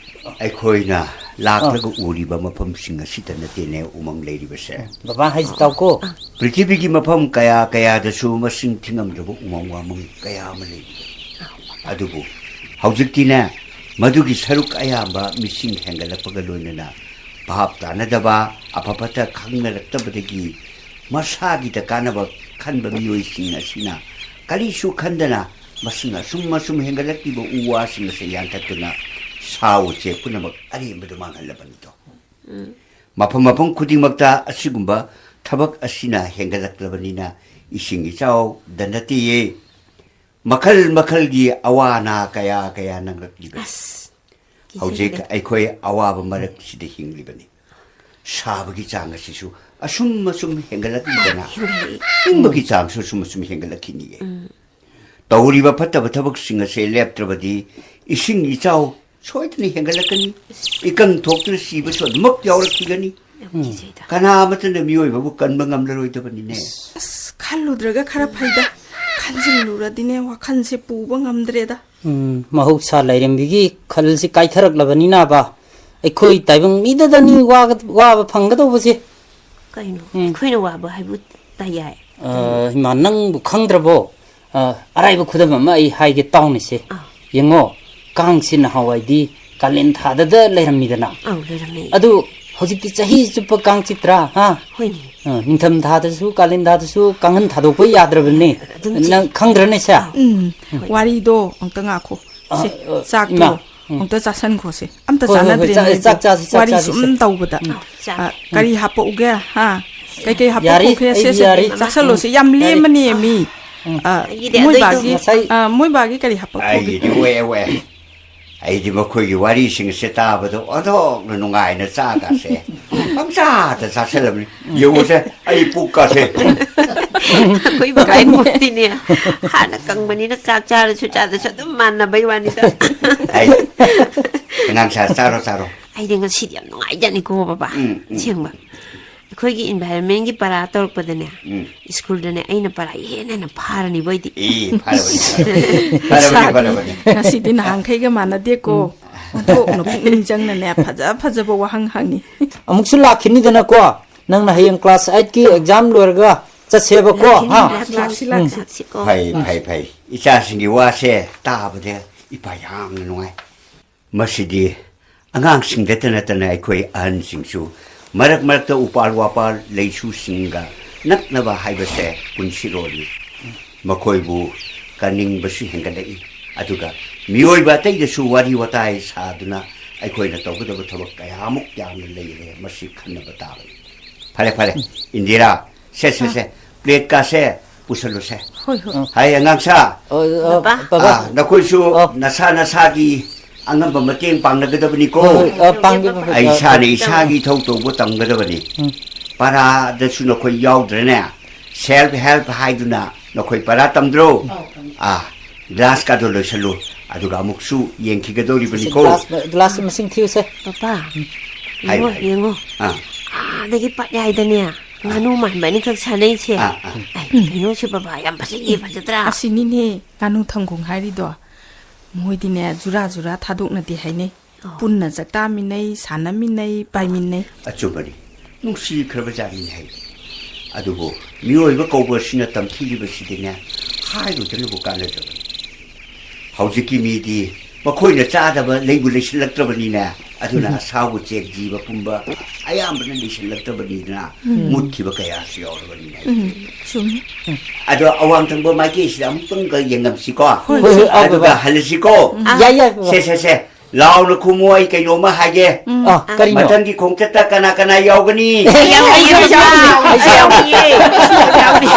ꯑꯩꯈꯣꯏꯅ ꯑ꯫ ꯂꯥꯛꯂꯒ ꯎꯔꯤꯕ ꯃꯐꯝꯁꯤꯡ ꯑꯁꯤꯗ ꯅꯠꯇꯦꯅꯦ ꯎꯃꯪ ꯂꯩꯔꯤꯕꯁꯦ꯫ ꯕꯕꯥ ꯍꯥꯏꯁꯤ ꯇꯥꯎꯀꯣ꯫ ꯄ꯭ꯔꯤꯊꯤꯕꯤꯒꯤ ꯃꯐꯝ ꯀꯌꯥ ꯀꯌꯥꯗꯁꯨ ꯃꯁꯤꯡ ꯊꯤꯉꯝꯗ꯭ꯔꯕ ꯎꯃꯪ ꯋꯥꯃꯪ ꯀꯌꯥ ꯑꯃ ꯂꯩꯔꯤꯕꯅꯤ꯫ ꯑꯗꯨꯕꯨ ꯍꯧꯖꯤꯛꯇꯤꯅꯦ, ꯃꯗꯨꯒꯤ ꯁꯔꯨꯛ ꯑꯌꯥꯝꯕ ꯃꯤꯁꯤꯡ ꯍꯦꯟꯒꯠꯂꯛꯄꯒ ꯂꯣꯏꯅꯅ ꯚꯥꯞ ꯇꯥꯅꯗꯕ, ꯑꯐ ꯐꯠꯇ ꯈꯪꯅꯔꯛꯇꯕꯗꯒꯤ ꯃꯁꯥꯒꯤꯗ ꯀꯥꯟꯅꯕ ꯈꯟꯕ ꯃꯤꯑꯣꯏꯁꯤꯡ ꯑꯁꯤꯅ ꯀꯔꯤꯁꯨ ꯈꯟꯗꯅ ꯃꯁꯤꯡ ꯑꯁꯨꯝ ꯑꯁꯨꯝ ꯍꯦꯟꯒꯠꯂꯛꯂꯤꯕ ꯎ ꯋꯥꯁꯤꯡ ꯑꯁꯤ ꯌꯥꯟꯊꯠꯇꯨꯅ ꯁꯥ ꯎꯆꯦꯛ ꯄꯨꯝꯅꯃꯛ ꯑꯔꯦꯝꯕꯗ ꯃꯥꯡꯍꯜꯂꯕꯅꯤꯗꯣ꯫ ꯎꯝ꯫ ꯃꯐꯝ ꯃꯐꯝ ꯈꯨꯗꯤꯡꯃꯛꯇ ꯑꯁꯤꯒꯨꯝꯕ ꯊꯕꯛ ꯑꯁꯤꯅ ꯍꯦꯟꯒꯠꯂꯛꯂꯕꯅꯤꯅ ꯏꯁꯤꯡ ꯏꯆꯥꯎꯗ ꯅꯠꯇꯦꯌꯦ, ꯃꯈꯜ ꯃꯈꯜꯒꯤ ꯑꯋꯥ ꯑꯅꯥ ꯀꯌꯥ ꯀꯌꯥ ꯅꯪꯂꯛꯂꯤꯕꯅꯤ꯫ ꯑꯁ, ꯍꯧꯖꯤꯛ ꯀꯤꯖꯩꯗ꯫ ꯑꯩꯈꯣꯏ ꯑꯋꯥꯕ ꯃꯔꯛꯁꯤꯗ ꯍꯤꯡꯂꯤꯕꯅꯤ꯫ ꯁꯥꯕꯒꯤ ꯆꯥꯡ ꯑꯁꯤꯁꯨ ꯑꯁꯨꯝ ꯑꯁꯨꯝ ꯍꯦꯟꯒꯠꯂꯛꯈꯤꯗꯅ ꯍꯤꯡꯕꯒꯤ ꯆꯥꯡꯁꯨ ꯑꯁꯨꯝ ꯑꯁꯨꯝ ꯍꯦꯟꯒꯠꯂꯛꯈꯤꯅꯤꯌꯦ꯫ ꯇꯧꯔꯤꯕ ꯐꯠꯇꯕ ꯊꯕꯛꯁꯤꯡ ꯑꯁꯦ ꯂꯦꯞꯇ꯭ꯔꯕꯗꯤ ꯏꯁꯤꯡ ꯏꯆꯥꯎ ꯁꯣꯏꯗꯅ ꯍꯦꯟꯒꯠꯂꯛꯀꯅꯤ꯫ ꯏꯀꯪ ꯊꯣꯛꯇꯨꯅ ꯁꯤꯕꯁꯨ ꯑꯗꯨꯃꯛ ꯌꯥꯎꯔꯛꯈꯤꯒꯅꯤ꯫ ꯌꯥꯝ ꯀꯤꯖꯩꯗ꯫ ꯀꯅꯥ ꯑꯃꯠꯇꯅ ꯃꯤꯑꯣꯏꯕꯕꯨ ꯀꯟꯕ ꯉꯝꯂꯔꯣꯏꯗꯕꯅꯤꯅꯦ꯫ ꯑꯁ, ꯈꯜꯂꯨꯗ꯭ꯔꯒ ꯈꯔ ꯐꯩꯗ꯫ ꯈꯟꯖꯤꯜꯂꯨꯔꯗꯤꯅꯦ, ꯋꯥꯈꯜꯁꯦ ꯄꯨꯕ ꯉꯝꯗ꯭ꯔꯦꯗ꯫ ꯎꯝ, ꯃꯍꯧꯁꯥ ꯂꯥꯏꯔꯦꯝꯕꯤꯒꯤ ꯈꯜꯁꯤ ꯀꯥꯏꯊꯔꯛꯂꯕꯅꯤꯅꯕ, ꯑꯩꯈꯣꯏ ꯇꯥꯏꯕꯪ ꯃꯤꯗꯗꯅꯤ ꯋꯥꯒ-, ꯋꯥꯕ ꯐꯪꯒꯗꯧꯕꯁꯦ꯫ ꯀꯩꯅꯣ? ꯎꯝ꯫ ꯑꯩꯈꯣꯏꯅ ꯋꯥꯕ ꯍꯥꯏꯕꯨ ꯇꯥ ꯌꯥꯏ꯫ ꯑ, ꯏꯃꯥ, ꯅꯪꯕꯨ ꯈꯪꯗ꯭ꯔꯕꯣ? ꯑ, ꯑꯔꯥꯏꯕ ꯈꯨꯗꯝ ꯑꯃ ꯑꯩ ꯍꯥꯏꯒꯦ, ꯇꯥꯎꯅꯦꯁꯦ꯫ ꯑꯥ꯫ ꯌꯦꯡꯉꯣ, ꯀꯥꯡꯁꯤ ꯅꯍꯥꯟꯋꯥꯏꯗꯤ ꯀꯥꯂꯦꯟ ꯊꯥꯗꯗ ꯂꯩꯔꯝꯃꯤꯗꯅ꯫ ꯑꯧ, ꯂꯩꯔꯝꯃꯤ꯫ ꯑꯗꯨ ꯍꯧꯖꯤꯛꯇꯤ ꯆꯍꯤ ꯆꯨꯞꯄ ꯀꯥꯡ ꯆꯤꯛꯇ꯭ꯔꯥ, ꯍꯥ? ꯍꯣꯏꯅꯦ꯫ ꯑ, ꯅꯤꯡꯊꯝ ꯊꯥꯗꯁꯨ, ꯀꯥꯂꯦꯟ ꯊꯥꯗꯁꯨ ꯀꯥꯡꯍꯟ ꯊꯥꯗꯣꯛꯄ ꯌꯥꯗ꯭ꯔꯕꯅꯦ꯫ ꯑꯗꯨꯝ ꯆꯤꯛ-, ꯅꯪ ꯈꯪꯗ꯭ꯔꯅꯦ, ꯁꯦ? ꯑꯧ꯫ ꯎꯝ, ꯍꯣꯏ꯫ ꯋꯥꯔꯤꯗꯣ ꯑꯝꯇ ꯉꯥꯈꯣ꯫ ꯑ, ꯁꯦ, ꯑ, ꯆꯥꯛꯇꯣ ꯏꯃꯥ, ꯎꯝ꯫ ꯑꯝꯇ ꯆꯥꯁꯟꯈꯣꯁꯦ꯫ ꯑꯝꯇ ꯍꯣꯏ, ꯍꯣꯏ, ꯍꯣꯏ, ꯆꯥ-, ꯆꯥꯟꯅꯗ꯭ꯔꯦꯅꯦ, ꯆꯥꯛ ꯆꯥꯁꯤ, ꯆꯥꯛ ꯋꯥꯔꯤ ꯆꯥꯁꯤ, ꯁꯨꯝ ꯁꯦ꯫ ꯇꯧꯕꯗ꯫ ꯎꯝ꯫ ꯆꯥꯛ꯫ ꯑ, ꯀꯔꯤ ꯍꯥꯄꯛꯎꯒꯦ? ꯍꯥ? ꯀꯩꯀꯩ ꯌꯥꯔꯤ, ꯍꯥꯄꯛꯈꯣꯒꯦ? ꯑꯩꯗꯤ ꯁꯦ, ꯁꯦ, ꯌꯥꯔꯤ꯫ ꯆꯥꯁꯜꯂꯣꯁꯦ꯫ ꯌꯥꯝ ꯌꯥꯔꯤ꯫ ꯂꯦꯝꯃꯅꯦ, ꯃꯤ꯫ ꯎꯝ꯫ ꯑ, ꯑꯩꯒꯤꯗꯤ ꯃꯣꯏ ꯑꯗꯨꯏꯗꯣ ꯕꯥꯒꯤ, ꯉꯁꯥꯏ ꯑ, ꯃꯣꯏ ꯕꯥꯒꯤ ꯀꯔꯤ ꯍꯥꯄꯛꯈꯣꯒꯦ? ꯑꯩꯒꯤꯗꯤ ꯑꯣꯏ, ꯑꯣꯏ꯫ ꯑꯩꯗꯤ ꯃꯈꯣꯏꯒꯤ ꯋꯥꯔꯤꯁꯤꯡꯁꯦ ꯇꯥꯕꯗ ꯑꯣꯟꯊꯣꯛꯅ ꯅꯨꯡꯉꯥꯏꯅ ꯆꯥꯒꯁꯦ ꯄꯪꯆꯥꯗ ꯆꯥꯁꯜꯂꯕꯅꯤ꯫ ꯌꯦꯡꯉꯨꯁꯦ, ꯑꯩ ꯄꯨꯛꯀꯁꯦ꯫ ꯑꯩꯈꯣꯏ ꯕꯀꯥꯏ ꯃꯨꯛꯇꯤꯅꯦ, ꯍꯥꯟꯅ ꯀꯪꯕꯅꯤꯅ ꯆꯥꯛ ꯆꯥꯔꯁꯨ ꯆꯥꯗ꯭ꯔꯁꯨ ꯑꯗꯨꯝ ꯃꯥꯟꯅꯕꯩ ꯋꯥꯅꯤꯗ꯫ ꯑꯩ, ꯑꯉꯥꯡ ꯁꯥ, ꯆꯥꯔꯣ, ꯆꯥꯔꯣ꯫ ꯑꯩꯗꯤ ꯉꯁꯤꯗꯤ ꯌꯥꯝ ꯅꯨꯡꯉꯥꯏꯖꯥꯠꯅꯤꯀꯣ, ꯕꯕꯥ꯫ ꯎꯝ, ꯎꯝ꯫ ꯑꯁꯦꯡꯕ꯫ ꯑꯩꯈꯣꯏꯒꯤ environment ꯀꯤ ꯄꯔꯥ ꯇꯧꯔꯛꯄꯗꯅꯦ, ꯎꯝ꯫ ꯁ꯭ꯀꯨꯜꯗꯅꯦ, ꯑꯩꯅ ꯄꯔꯥ ꯏꯍꯦꯟ ꯍꯦꯟꯅ ꯐꯥꯔꯅꯤꯕꯣ ꯑꯩꯗꯤ꯫ ꯑꯦ, ꯐꯔꯕꯅꯤ, ꯐꯔꯕꯅꯤ, ꯏꯆꯥꯗꯤ ꯐꯔꯕꯅꯤ꯫ ꯉꯁꯤꯗꯤ ꯅꯍꯥꯟꯈꯩꯒ ꯃꯥꯟꯅꯗꯦꯀꯣ꯫ ꯎꯝ꯫ ꯑꯣꯟꯊꯣꯛꯅ ꯄꯨꯛꯅꯤꯡ ꯆꯪꯅꯅꯦ, ꯐꯖ ꯐꯖꯕ ꯋꯥꯍꯪ ꯍꯪꯉꯤ꯫ ꯑꯃꯨꯛꯁꯨ ꯂꯥꯛꯈꯤꯅꯤꯗꯅꯀꯣ, ꯅꯪꯅ ꯍꯌꯦꯡ class eight ꯀꯤ exam ꯂꯣꯏꯔꯒ ꯆꯠꯁꯦꯕꯀꯣ, ꯂꯥꯛꯈꯤꯅꯤ, ꯍꯥ? ꯂꯥꯛꯈꯤꯅꯤ꯫ ꯂꯥꯛꯁꯤ, ꯂꯥꯛꯁꯤ꯫ ꯎꯝ꯫ ꯂꯥꯛꯁꯤꯀꯣ꯫ ꯐꯩ, ꯐꯩ, ꯐꯩ꯫ ꯏꯆꯥꯁꯤꯡꯒꯤ ꯋꯥꯁꯦ ꯇꯥꯕꯗ ꯏꯄꯥ ꯌꯥꯝꯅ ꯅꯨꯡꯉꯥꯏ꯫ ꯃꯁꯤꯗꯤ ꯑꯉꯥꯡꯁꯤꯡꯗꯇ ꯅꯠꯇꯅ ꯑꯩꯈꯣꯏ ꯑꯍꯟꯁꯤꯡꯁꯨ ꯃꯔꯛ ꯃꯔꯛꯇ ꯎꯄꯥꯜ ꯋꯥꯄꯥꯜ ꯂꯩꯁꯨꯁꯤꯡꯒ ꯅꯛꯅꯕ ꯍꯥꯏꯕꯁꯦ ꯄꯨꯟꯁꯤꯔꯣꯜꯅꯤ꯫ ꯃꯈꯣꯏꯕꯨ ꯀꯟꯅꯤꯡꯕꯁꯨ ꯍꯦꯟꯒꯠꯂꯛꯏ꯫ ꯑꯗꯨꯒ ꯃꯤꯑꯣꯏꯕ ꯑꯇꯩꯗꯁꯨ ꯋꯥꯔꯤ ꯋꯥꯇꯥꯏ ꯁꯥꯗꯨꯅ ꯑꯩꯈꯣꯏꯅ ꯇꯧꯒꯗꯕ ꯊꯕꯛ ꯀꯌꯥꯃꯨꯛ ꯌꯥꯝꯅ ꯂꯩꯔꯦ꯫ ꯃꯁꯤ ꯈꯟꯅꯕ ꯇꯥꯕꯅꯤ꯫ ꯐꯔꯦ, ꯐꯔꯦ꯫ ꯏꯟꯗꯤꯔꯥ, ꯁꯦ, ꯁꯦ, ꯁꯦ꯫ Plate ꯀꯥꯁꯦ ꯄꯨꯁꯜꯂꯨꯁꯦ꯫ ꯍꯣꯏ, ꯍꯣꯏ꯫ ꯍꯥꯏ, ꯑꯉꯥꯡꯁꯥ꯫ ꯑ, ꯑ, ꯕꯕꯥ꯫ ꯕꯕꯥ꯫ ꯑꯥ, ꯅꯈꯣꯏꯁꯨ ꯑ꯫ ꯅꯁꯥ ꯅꯁꯥꯒꯤ ꯑꯉꯝꯕ ꯃꯇꯦꯡ ꯄꯥꯡꯅꯒꯗꯕꯅꯤꯀꯣ꯫ ꯍꯣꯏ, ꯍꯣꯏ, ꯑ, ꯄꯥꯡꯒꯦ, ꯄꯥꯡꯒꯦ꯫ ꯑꯩ ꯏꯁꯥꯅ ꯏꯁꯥꯒꯤ ꯏꯊꯧ ꯇꯧꯕ ꯇꯝꯒꯗꯕꯅꯤ꯫ ꯎꯝ꯫ ꯄꯔꯥꯗꯁꯨ ꯅꯈꯣꯏ ꯌꯥꯎꯗ꯭ꯔꯦꯅꯦ? ꯁꯦꯜꯐ ꯍꯦꯜꯞ ꯍꯥꯏꯗꯨꯅ ꯅꯈꯣꯏ ꯄꯔꯥ ꯇꯝꯗ꯭ꯔꯣ? ꯑꯧ, ꯇꯝꯃꯤ꯫ ꯑꯥ, ꯒ꯭ꯂꯥꯁꯀꯗꯣ ꯂꯣꯏꯁꯜꯂꯨ, ꯑꯗꯨꯒ ꯑꯃꯨꯛꯁꯨ ꯁꯤꯁꯦ ꯌꯦꯡꯈꯤꯒꯗꯧꯔꯤꯕꯅꯤꯀꯣ꯫ ꯒ꯭ꯂꯥꯁ, ꯒ꯭ꯂꯥꯁ ꯃꯁꯤꯡ ꯊꯤꯌꯨꯁꯦ꯫ ꯄꯄꯥ, ꯍꯥꯏꯌꯨ, ꯌꯦꯡꯉꯣ, ꯍꯥꯏꯌꯨ꯫ ꯌꯦꯡꯉꯣ꯫ ꯑꯥ꯫ ꯑꯥꯗꯒꯤ ꯄꯥꯠ ꯌꯥꯏꯗꯅꯦ, ꯉꯥꯅꯨ ꯃꯥꯟꯕ ꯑꯅꯤꯈꯛ ꯁꯥꯟꯅꯩꯁꯦ꯫ ꯑꯥ, ꯑꯥ꯫ ꯑꯩ, ꯀꯩꯅꯣ ꯁꯤ ꯄꯄꯥ, ꯌꯥꯝ ꯐꯖꯩꯌꯦ, ꯐꯖꯗ꯭ꯔꯥ? ꯑꯁꯤꯅꯤꯅꯦ ꯉꯥꯅꯨ ꯊꯝꯈꯣꯡ ꯍꯥꯏꯔꯤꯗꯣ꯫ ꯃꯣꯏꯗꯤꯅꯦ ꯖꯨꯔꯥ ꯖꯨꯔꯥ ꯊꯥꯗꯣꯛꯅꯗꯦ ꯍꯥꯏꯅꯩ꯫ ꯑꯣ꯫ ꯄꯨꯟꯅ ꯆꯥꯛ ꯆꯥꯃꯤꯟꯅꯩ, ꯁꯥꯟꯅꯃꯤꯟꯅꯩ, ꯄꯥꯏꯃꯤꯟꯅꯩ꯫ ꯑꯆꯨꯝꯕꯅꯤ꯫ ꯅꯨꯡꯁꯤꯈ꯭ꯔꯕ ꯖꯥꯠꯅꯤ ꯍꯥꯏ꯫ ꯑꯗꯨꯕꯨ ꯃꯤꯑꯣꯏꯕ ꯀꯧꯕ ꯑꯁꯤꯅ ꯇꯝꯊꯤꯔꯤꯕꯁꯤꯗꯤꯅꯦ, ꯍꯥꯏꯔꯨꯗꯅꯕꯨ ꯀꯥꯟꯅꯗꯕꯅꯤ꯫ ꯍꯧꯖꯤꯛꯀꯤ ꯃꯤꯗꯤ ꯃꯈꯣꯏꯅ ꯆꯥꯗꯕ ꯂꯩꯕꯨ ꯂꯩꯁꯤꯜꯂꯛꯇ꯭ꯔꯕꯅꯤꯅꯦ, ꯑꯗꯨꯅ ꯎꯝ꯫ ꯑꯁꯥꯎ ꯎꯆꯦꯛ ꯖꯤꯕ ꯄꯨꯝꯕ ꯑꯌꯥꯝꯕꯅ ꯂꯩꯁꯤꯜꯂꯛꯇꯕꯅꯤꯅ ꯎꯝ꯫ ꯃꯨꯠꯈꯤꯕ ꯀꯌꯥꯁꯨ ꯌꯥꯎꯔꯕꯅꯤꯅꯦ꯫ ꯎꯝ, ꯆꯨꯝꯃꯤ꯫ ꯑꯗꯣ ꯑꯋꯥꯡ ꯊꯪꯕ ꯃꯥꯏꯀꯩꯁꯤꯗ ꯑꯃꯨꯛꯇꯪꯒ ꯌꯦꯡꯉꯝꯁꯤꯀꯣ꯫ ꯍꯣꯏ, ꯍꯣꯏ, ꯍꯣꯏ, ꯑꯗꯨꯒ ꯕꯕꯥ꯫ ꯍꯜꯂꯁꯤꯀꯣ꯫ ꯎꯝ꯫ ꯌꯥꯏ, ꯌꯥꯏ, ꯕꯕꯥ꯫ ꯁꯦ, ꯁꯦ, ꯁꯦ꯫ ꯂꯥꯎꯅ ꯈꯨꯝꯃꯨ, ꯑꯩ ꯀꯩꯅꯣꯝꯃ ꯍꯥꯏꯒꯦ꯫ ꯎꯝ꯫ ꯑꯥ, ꯀꯔꯤꯅꯣ? ꯃꯊꯪꯒꯤ ꯈꯣꯡꯆꯠꯇ ꯀꯅꯥ ꯀꯅꯥ ꯌꯥꯎꯒꯅꯤ? ꯑꯩ ꯌꯥꯎꯒꯦ, ꯑꯩ ꯌꯥꯎꯒꯦ, ꯑꯩ ꯌꯥꯎꯒꯦ꯫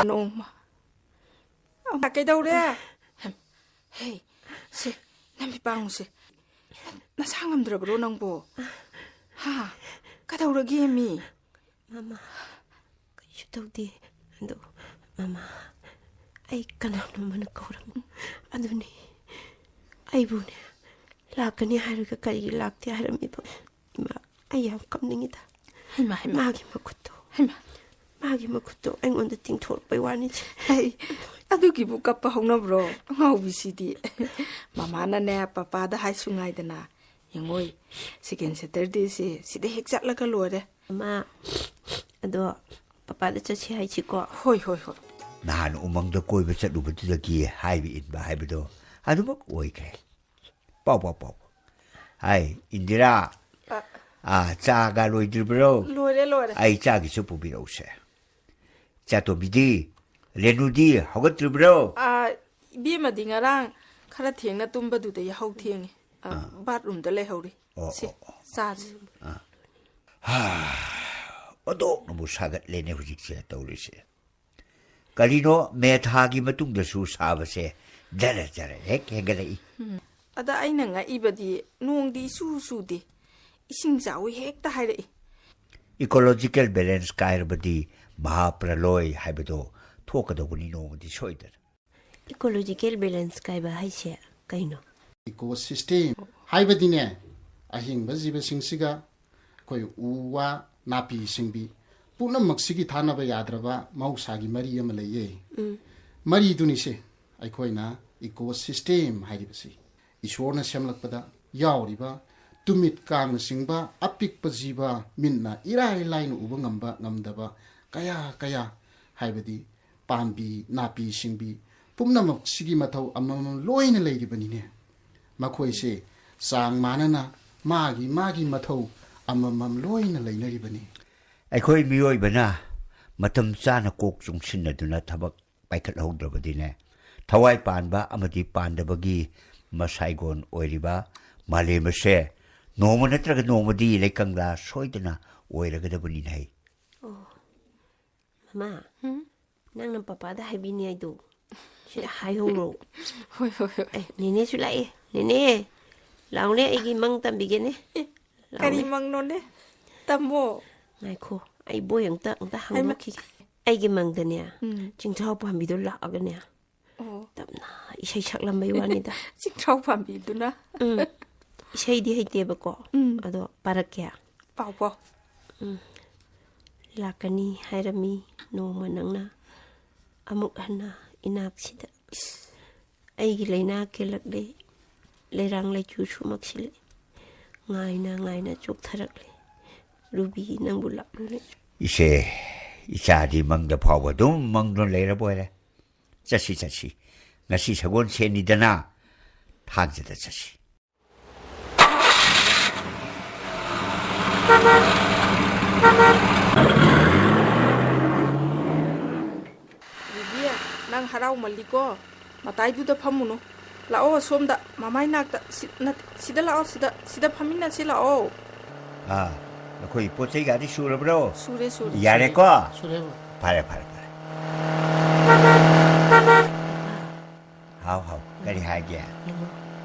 ꯅꯣꯡꯃ꯫ ꯑꯃ ꯀꯩꯗꯧꯔꯦ? ꯍꯦ, ꯁꯦ, ꯅꯝꯕꯤ ꯄꯥꯡꯉꯨꯁꯦ꯫ ꯅꯁꯥ ꯉꯝꯗ꯭ꯔꯕ꯭ꯔꯣ ꯅꯪꯕꯣ? ꯍꯥ? ꯀꯩꯗꯧꯔꯒꯦ ꯃꯤ? ꯃꯃꯥ, ꯀꯩꯁꯨ ꯇꯧꯗꯦ꯫ ꯑꯗꯣ, ꯃꯃꯥ, ꯑꯩ ꯀꯅꯥꯅꯣꯝꯃꯅ ꯀꯧꯔꯝꯃꯤ꯫ ꯑꯗꯨꯅꯤ, ꯑꯩꯕꯨꯅꯦ, ꯂꯥꯛꯀꯅꯤ ꯍꯥꯏꯔꯒ ꯀꯔꯤꯒꯤ ꯂꯥꯛꯇꯦ ꯍꯥꯏꯔꯝꯃꯤꯕ? ꯏꯃꯥ, ꯑꯩ ꯌꯥꯝ ꯀꯞꯅꯤꯡꯉꯤꯗ꯫ ꯍꯩꯃꯥ, ꯍꯩꯃꯥ꯫ ꯃꯥꯒꯤ ꯃꯈꯨꯠꯇꯣ, ꯍꯩꯃꯥ꯫ ꯃꯥꯒꯤ ꯃꯈꯨꯠꯇꯣ ꯑꯩꯉꯣꯟꯗ ꯇꯤꯡꯊꯣꯔꯛꯄꯩ ꯋꯥꯅꯤ, ꯆꯦ꯫ ꯍꯩ, ꯑꯗꯨꯒꯤꯕꯨ ꯀꯞꯄ ꯍꯧꯅꯕ꯭ꯔꯣ? ꯑꯉꯥꯎꯕꯤꯁꯤꯗꯤ꯫ ꯃꯃꯥꯅꯅꯦ, ꯄꯄꯥꯗ ꯍꯥꯏꯁꯨ ꯉꯥꯏꯗꯅ꯫ ꯌꯦꯡꯉꯣꯏ, ꯁꯦꯀꯦꯟ ꯁꯦꯇꯔꯗꯦꯁꯦ ꯁꯤꯗ ꯍꯦꯛ ꯆꯠꯂꯒ ꯂꯣꯏꯔꯦ꯫ ꯃꯃꯥ, ꯑꯗꯣ ꯄꯄꯥꯗ ꯆꯠꯁꯤ ꯍꯥꯏꯁꯤꯀꯣ? ꯍꯣꯏ, ꯍꯣꯏ, ꯍꯣꯏ꯫ ꯅꯍꯥꯟ ꯎꯃꯪꯗ ꯀꯣꯏꯕ ꯆꯠꯂꯨꯕꯗꯨꯗꯒꯤ ꯍꯥꯏꯕ ꯏꯟꯕ ꯍꯥꯏꯕꯗꯣ ꯑꯗꯨꯃꯛ ꯑꯣꯏꯈ꯭ꯔꯦ꯫ ꯄꯥꯎ, ꯄꯥꯎ, ꯄꯥꯎ꯫ ꯍꯥꯏ, ꯏꯟꯗꯤꯔꯥ꯫ ꯑ꯫ ꯑꯥ, ꯆꯥꯒ ꯂꯣꯏꯗ꯭ꯔꯤꯕ꯭ꯔꯣ? ꯂꯣꯏꯔꯦ, ꯂꯣꯏꯔꯦ꯫ ꯑꯩ ꯆꯥꯒꯤꯁꯨ ꯄꯨꯕꯤꯔꯛꯎꯁꯦ꯫ ꯆꯥꯇꯣꯝꯕꯤꯗꯤ? ꯔꯦꯅꯨꯗꯤ ꯍꯧꯒꯠꯇ꯭ꯔꯤꯕ꯭ꯔꯣ? ꯑꯥ, ꯏꯕꯦꯝꯃꯗꯤ ꯉꯔꯥꯡ ꯈꯔ ꯊꯦꯡꯅ ꯇꯨꯝꯕꯗꯨꯗ ꯌꯥꯍꯧ ꯊꯦꯡꯉꯦ꯫ ꯑꯥ, ꯑꯥ꯫ ꯕꯥꯠꯔꯨꯝꯗ ꯂꯩꯍꯧꯔꯤ꯫ ꯑꯣ, ꯁꯦ, ꯑꯣ, ꯑꯣ꯫ ꯆꯥꯁꯤ꯫ ꯑꯥ꯫ ꯍꯥ, ꯑꯣꯟꯊꯣꯛꯅꯕꯨ ꯁꯥꯒꯠꯂꯦꯅꯦ ꯍꯧꯖꯤꯛꯁꯦ ꯇꯧꯔꯤꯁꯦ꯫ ꯀꯔꯤꯅꯣ, ꯃꯦ ꯊꯥꯒꯤ ꯃꯇꯨꯡꯗꯁꯨ ꯁꯥꯕꯁꯦ ꯖꯔ ꯖꯔ ꯍꯦꯛ ꯍꯦꯟꯒꯠꯂꯛꯏ꯫ ꯎꯝ꯫ ꯑꯗ ꯑꯩꯅ ꯉꯛꯏꯕꯗꯤ ꯅꯣꯡꯗꯤ ꯏꯆꯨ ꯆꯨꯗꯦ, ꯏꯁꯤꯡ ꯆꯥꯎꯏ ꯍꯦꯛꯇ ꯍꯥꯏꯔꯛꯏ꯫ Ecological balance ꯀꯥꯏꯔꯕꯗꯤ ꯃꯍꯥꯄ꯭ꯔꯂꯣꯏ ꯍꯥꯏꯕꯗꯣ ꯊꯣꯛꯀꯗꯧꯕꯅꯤ ꯅꯣꯡꯃꯗꯤ ꯁꯣꯏꯗꯅ꯫ Ecological balance ꯀꯥꯏꯕ ꯍꯥꯏꯁꯦ ꯀꯩꯅꯣ? Ecosystem ꯍꯥꯏꯕꯗꯤꯅꯦ, ꯑꯍꯤꯡꯕ ꯖꯤꯕꯁꯤꯡꯁꯤꯒ ꯑꯩꯈꯣꯏ ꯎ ꯋꯥ, ꯅꯥꯄꯤ ꯁꯤꯡꯕꯤ ꯄꯨꯝꯅꯃꯛꯁꯤꯒꯤ ꯊꯥꯅꯕ ꯌꯥꯗ꯭ꯔꯕ ꯃꯍꯧꯁꯥꯒꯤ ꯃꯔꯤ ꯑꯃ ꯂꯩꯌꯦ꯫ ꯎꯝ꯫ ꯃꯔꯤꯗꯨꯅꯤꯁꯦ ꯑꯩꯈꯣꯏꯅ ecosystem ꯍꯥꯏꯔꯤꯕꯁꯤ꯫ ꯏꯁꯣꯔꯅ ꯁꯦꯝꯂꯛꯄꯗ ꯌꯥꯎꯔꯤꯕ ꯇꯨꯃꯤꯠ ꯀꯥꯡꯅꯆꯤꯡꯕ ꯑꯄꯤꯛꯄ ꯖꯤꯕ ꯃꯤꯠꯅ ꯏꯔꯥꯏ ꯂꯥꯏꯅ ꯎꯕ ꯉꯝꯕ ꯉꯝꯗꯕ ꯀꯌꯥ ꯀꯌꯥ, ꯍꯥꯏꯕꯗꯤ ꯄꯥꯝꯕꯤ, ꯅꯥꯄꯤ ꯁꯤꯡꯕꯤ ꯄꯨꯝꯅꯃꯛꯁꯤꯒꯤ ꯃꯊꯧ ꯑꯃꯃꯝ ꯂꯣꯏꯅ ꯂꯩꯔꯤꯕꯅꯤꯅꯦ꯫ ꯃꯈꯣꯏꯁꯦ ꯆꯥꯡ ꯃꯥꯟꯅꯅ ꯃꯥꯒꯤ ꯃꯥꯒꯤ ꯃꯊꯧ ꯑꯃꯃꯝ ꯂꯣꯏꯅ ꯂꯩꯅꯔꯤꯕꯅꯤ꯫ ꯑꯩꯈꯣꯏ ꯃꯤꯑꯣꯏꯕꯅ ꯃꯇꯝ ꯆꯥꯅ ꯀꯣꯛ ꯆꯨꯡꯁꯤꯟꯅꯗꯨꯅ ꯊꯕꯛ ꯄꯥꯏꯈꯠꯍꯧꯗ꯭ꯔꯕꯗꯤꯅꯦ, ꯊꯋꯥꯏ ꯄꯥꯟꯕ ꯑꯃꯗꯤ ꯄꯥꯟꯗꯕꯒꯤ ꯃꯁꯥꯏꯒꯣꯟ ꯑꯣꯏꯔꯤꯕ ꯃꯥꯂꯦꯝ ꯑꯁꯦ ꯅꯣꯡꯃ ꯅꯠꯇ꯭ꯔꯒ ꯅꯣꯡꯃꯗꯤ ꯂꯩꯀꯪꯂꯥ ꯁꯣꯏꯗꯅ ꯑꯣꯏꯔꯒꯗꯕꯅꯤꯅꯦ꯫ ꯑꯣ, ꯃꯃꯥ, ꯎꯝ? ꯅꯪꯅ ꯄꯄꯥꯗ ꯍꯥꯏꯕꯤꯅꯤ ꯍꯥꯏꯗꯣ ꯁꯤꯗ ꯍꯥꯏꯍꯧꯔꯣ꯫ ꯍꯣꯏ, ꯍꯣꯏ, ꯍꯣꯏ꯫ ꯑꯦ, ꯅꯦꯅꯦꯁꯨ ꯂꯥꯛꯑꯦ꯫ ꯅꯦꯅꯦ, ꯂꯥꯎꯅꯦ, ꯑꯩꯒꯤ ꯃꯪ ꯇꯝꯕꯤꯒꯦꯅꯦ꯫ ꯑꯦ, ꯂꯥꯎꯅꯦ꯫ ꯀꯔꯤ ꯃꯪꯅꯣꯅꯦ? ꯇꯝꯃꯣ꯫ ꯉꯥꯏꯈꯣ, ꯑꯩ ꯕꯣꯏ ꯑꯝꯇ, ꯑꯝꯇ ꯍꯩꯃ꯫ ꯍꯥꯡꯗꯣꯛꯈꯤꯒꯦ꯫ ꯑꯩꯒꯤ ꯃꯪꯗꯅꯦ, ꯎꯝ꯫ ꯆꯤꯡꯊ꯭ꯔꯥꯎ ꯄꯥꯝꯕꯤꯗꯣ ꯂꯥꯛꯑꯒꯅꯦ, ꯑꯣ꯫ ꯇꯞꯅ ꯏꯁꯩ ꯁꯛꯂꯝꯕꯩ ꯋꯥꯅꯤꯗ꯫ ꯆꯤꯡꯊ꯭ꯔꯥꯎ ꯄꯥꯝꯕꯤꯗꯨꯅ? ꯎꯝ꯫ ꯏꯁꯩꯗꯤ ꯍꯩꯇꯦꯕꯀꯣ꯫ ꯎꯝ꯫ ꯑꯗꯣ ꯄꯥꯔꯛꯀꯦ꯫ ꯄꯥꯎ, ꯄꯥꯎ꯫ ꯎꯝ꯫ ꯂꯥꯛꯀꯅꯤ ꯍꯥꯏꯔꯝꯃꯤ ꯅꯣꯡꯃ ꯅꯪꯅ ꯑꯃꯨꯛ ꯍꯟꯅ ꯏꯅꯥꯛꯁꯤꯗ꯫ ꯏꯁ꯫ ꯑꯩꯒꯤ ꯂꯩꯅꯥ ꯀꯦꯜꯂꯛꯂꯦ, ꯂꯩꯔꯥꯡ ꯂꯩꯆꯨ ꯁꯨꯃꯛꯁꯤꯜꯂꯦ, ꯉꯥꯏꯅ ꯉꯥꯏꯅ ꯆꯣꯛꯊꯔꯛꯂꯦ, ꯔꯨꯕꯤ ꯅꯪꯕꯨ ꯂꯥꯛꯂꯨꯅꯦ꯫ ꯏꯆꯦ, ꯏꯆꯥꯗꯤ ꯃꯪꯗ ꯐꯥꯎꯕ ꯑꯗꯨꯝ ꯃꯪꯗꯨꯅ ꯂꯩꯔꯕ ꯑꯣꯏꯔꯦ꯫ ꯆꯠꯁꯤ, ꯆꯠꯁꯤ꯫ ꯉꯁꯤ ꯁꯒꯣꯜꯁꯦꯟꯅꯤꯗꯅ, ꯊꯥꯡꯖꯗ ꯆꯠꯁꯤ꯫ ꯕꯤꯕꯤ, ꯅꯪ ꯍꯔꯥꯎꯃꯜꯂꯤꯀꯣ꯫ ꯃꯇꯥꯏꯗꯨꯗ ꯐꯝꯃꯨꯅꯨ꯫ ꯂꯥꯛꯑꯣ, ꯁꯣꯝꯗ, ꯃꯃꯥꯏ ꯅꯥꯛꯇ, ꯁꯤ-, ꯅꯠ-, ꯁꯤꯗ ꯂꯥꯛꯑꯣ, ꯁꯤꯗ, ꯁꯤꯗ ꯐꯝꯃꯤꯟꯅꯁꯤ ꯂꯥꯛꯑꯣ꯫ ꯑꯥ, ꯅꯈꯣꯏ ꯄꯣꯠ ꯆꯩ ꯒꯥꯗꯤ ꯁꯨꯔꯕ꯭ꯔꯣ? ꯁꯨꯔꯦ, ꯁꯨꯔꯦ꯫ ꯌꯥꯔꯦꯀꯣ? ꯁꯨꯔꯦ, ꯕꯕꯥ꯫ ꯐꯔꯦ, ꯐꯔꯦ, ꯐꯔꯦ꯫ ꯍꯥꯎ, ꯍꯥꯎ, ꯀꯔꯤ ꯍꯥꯏꯒꯦ? ꯌꯦꯡꯉꯣ,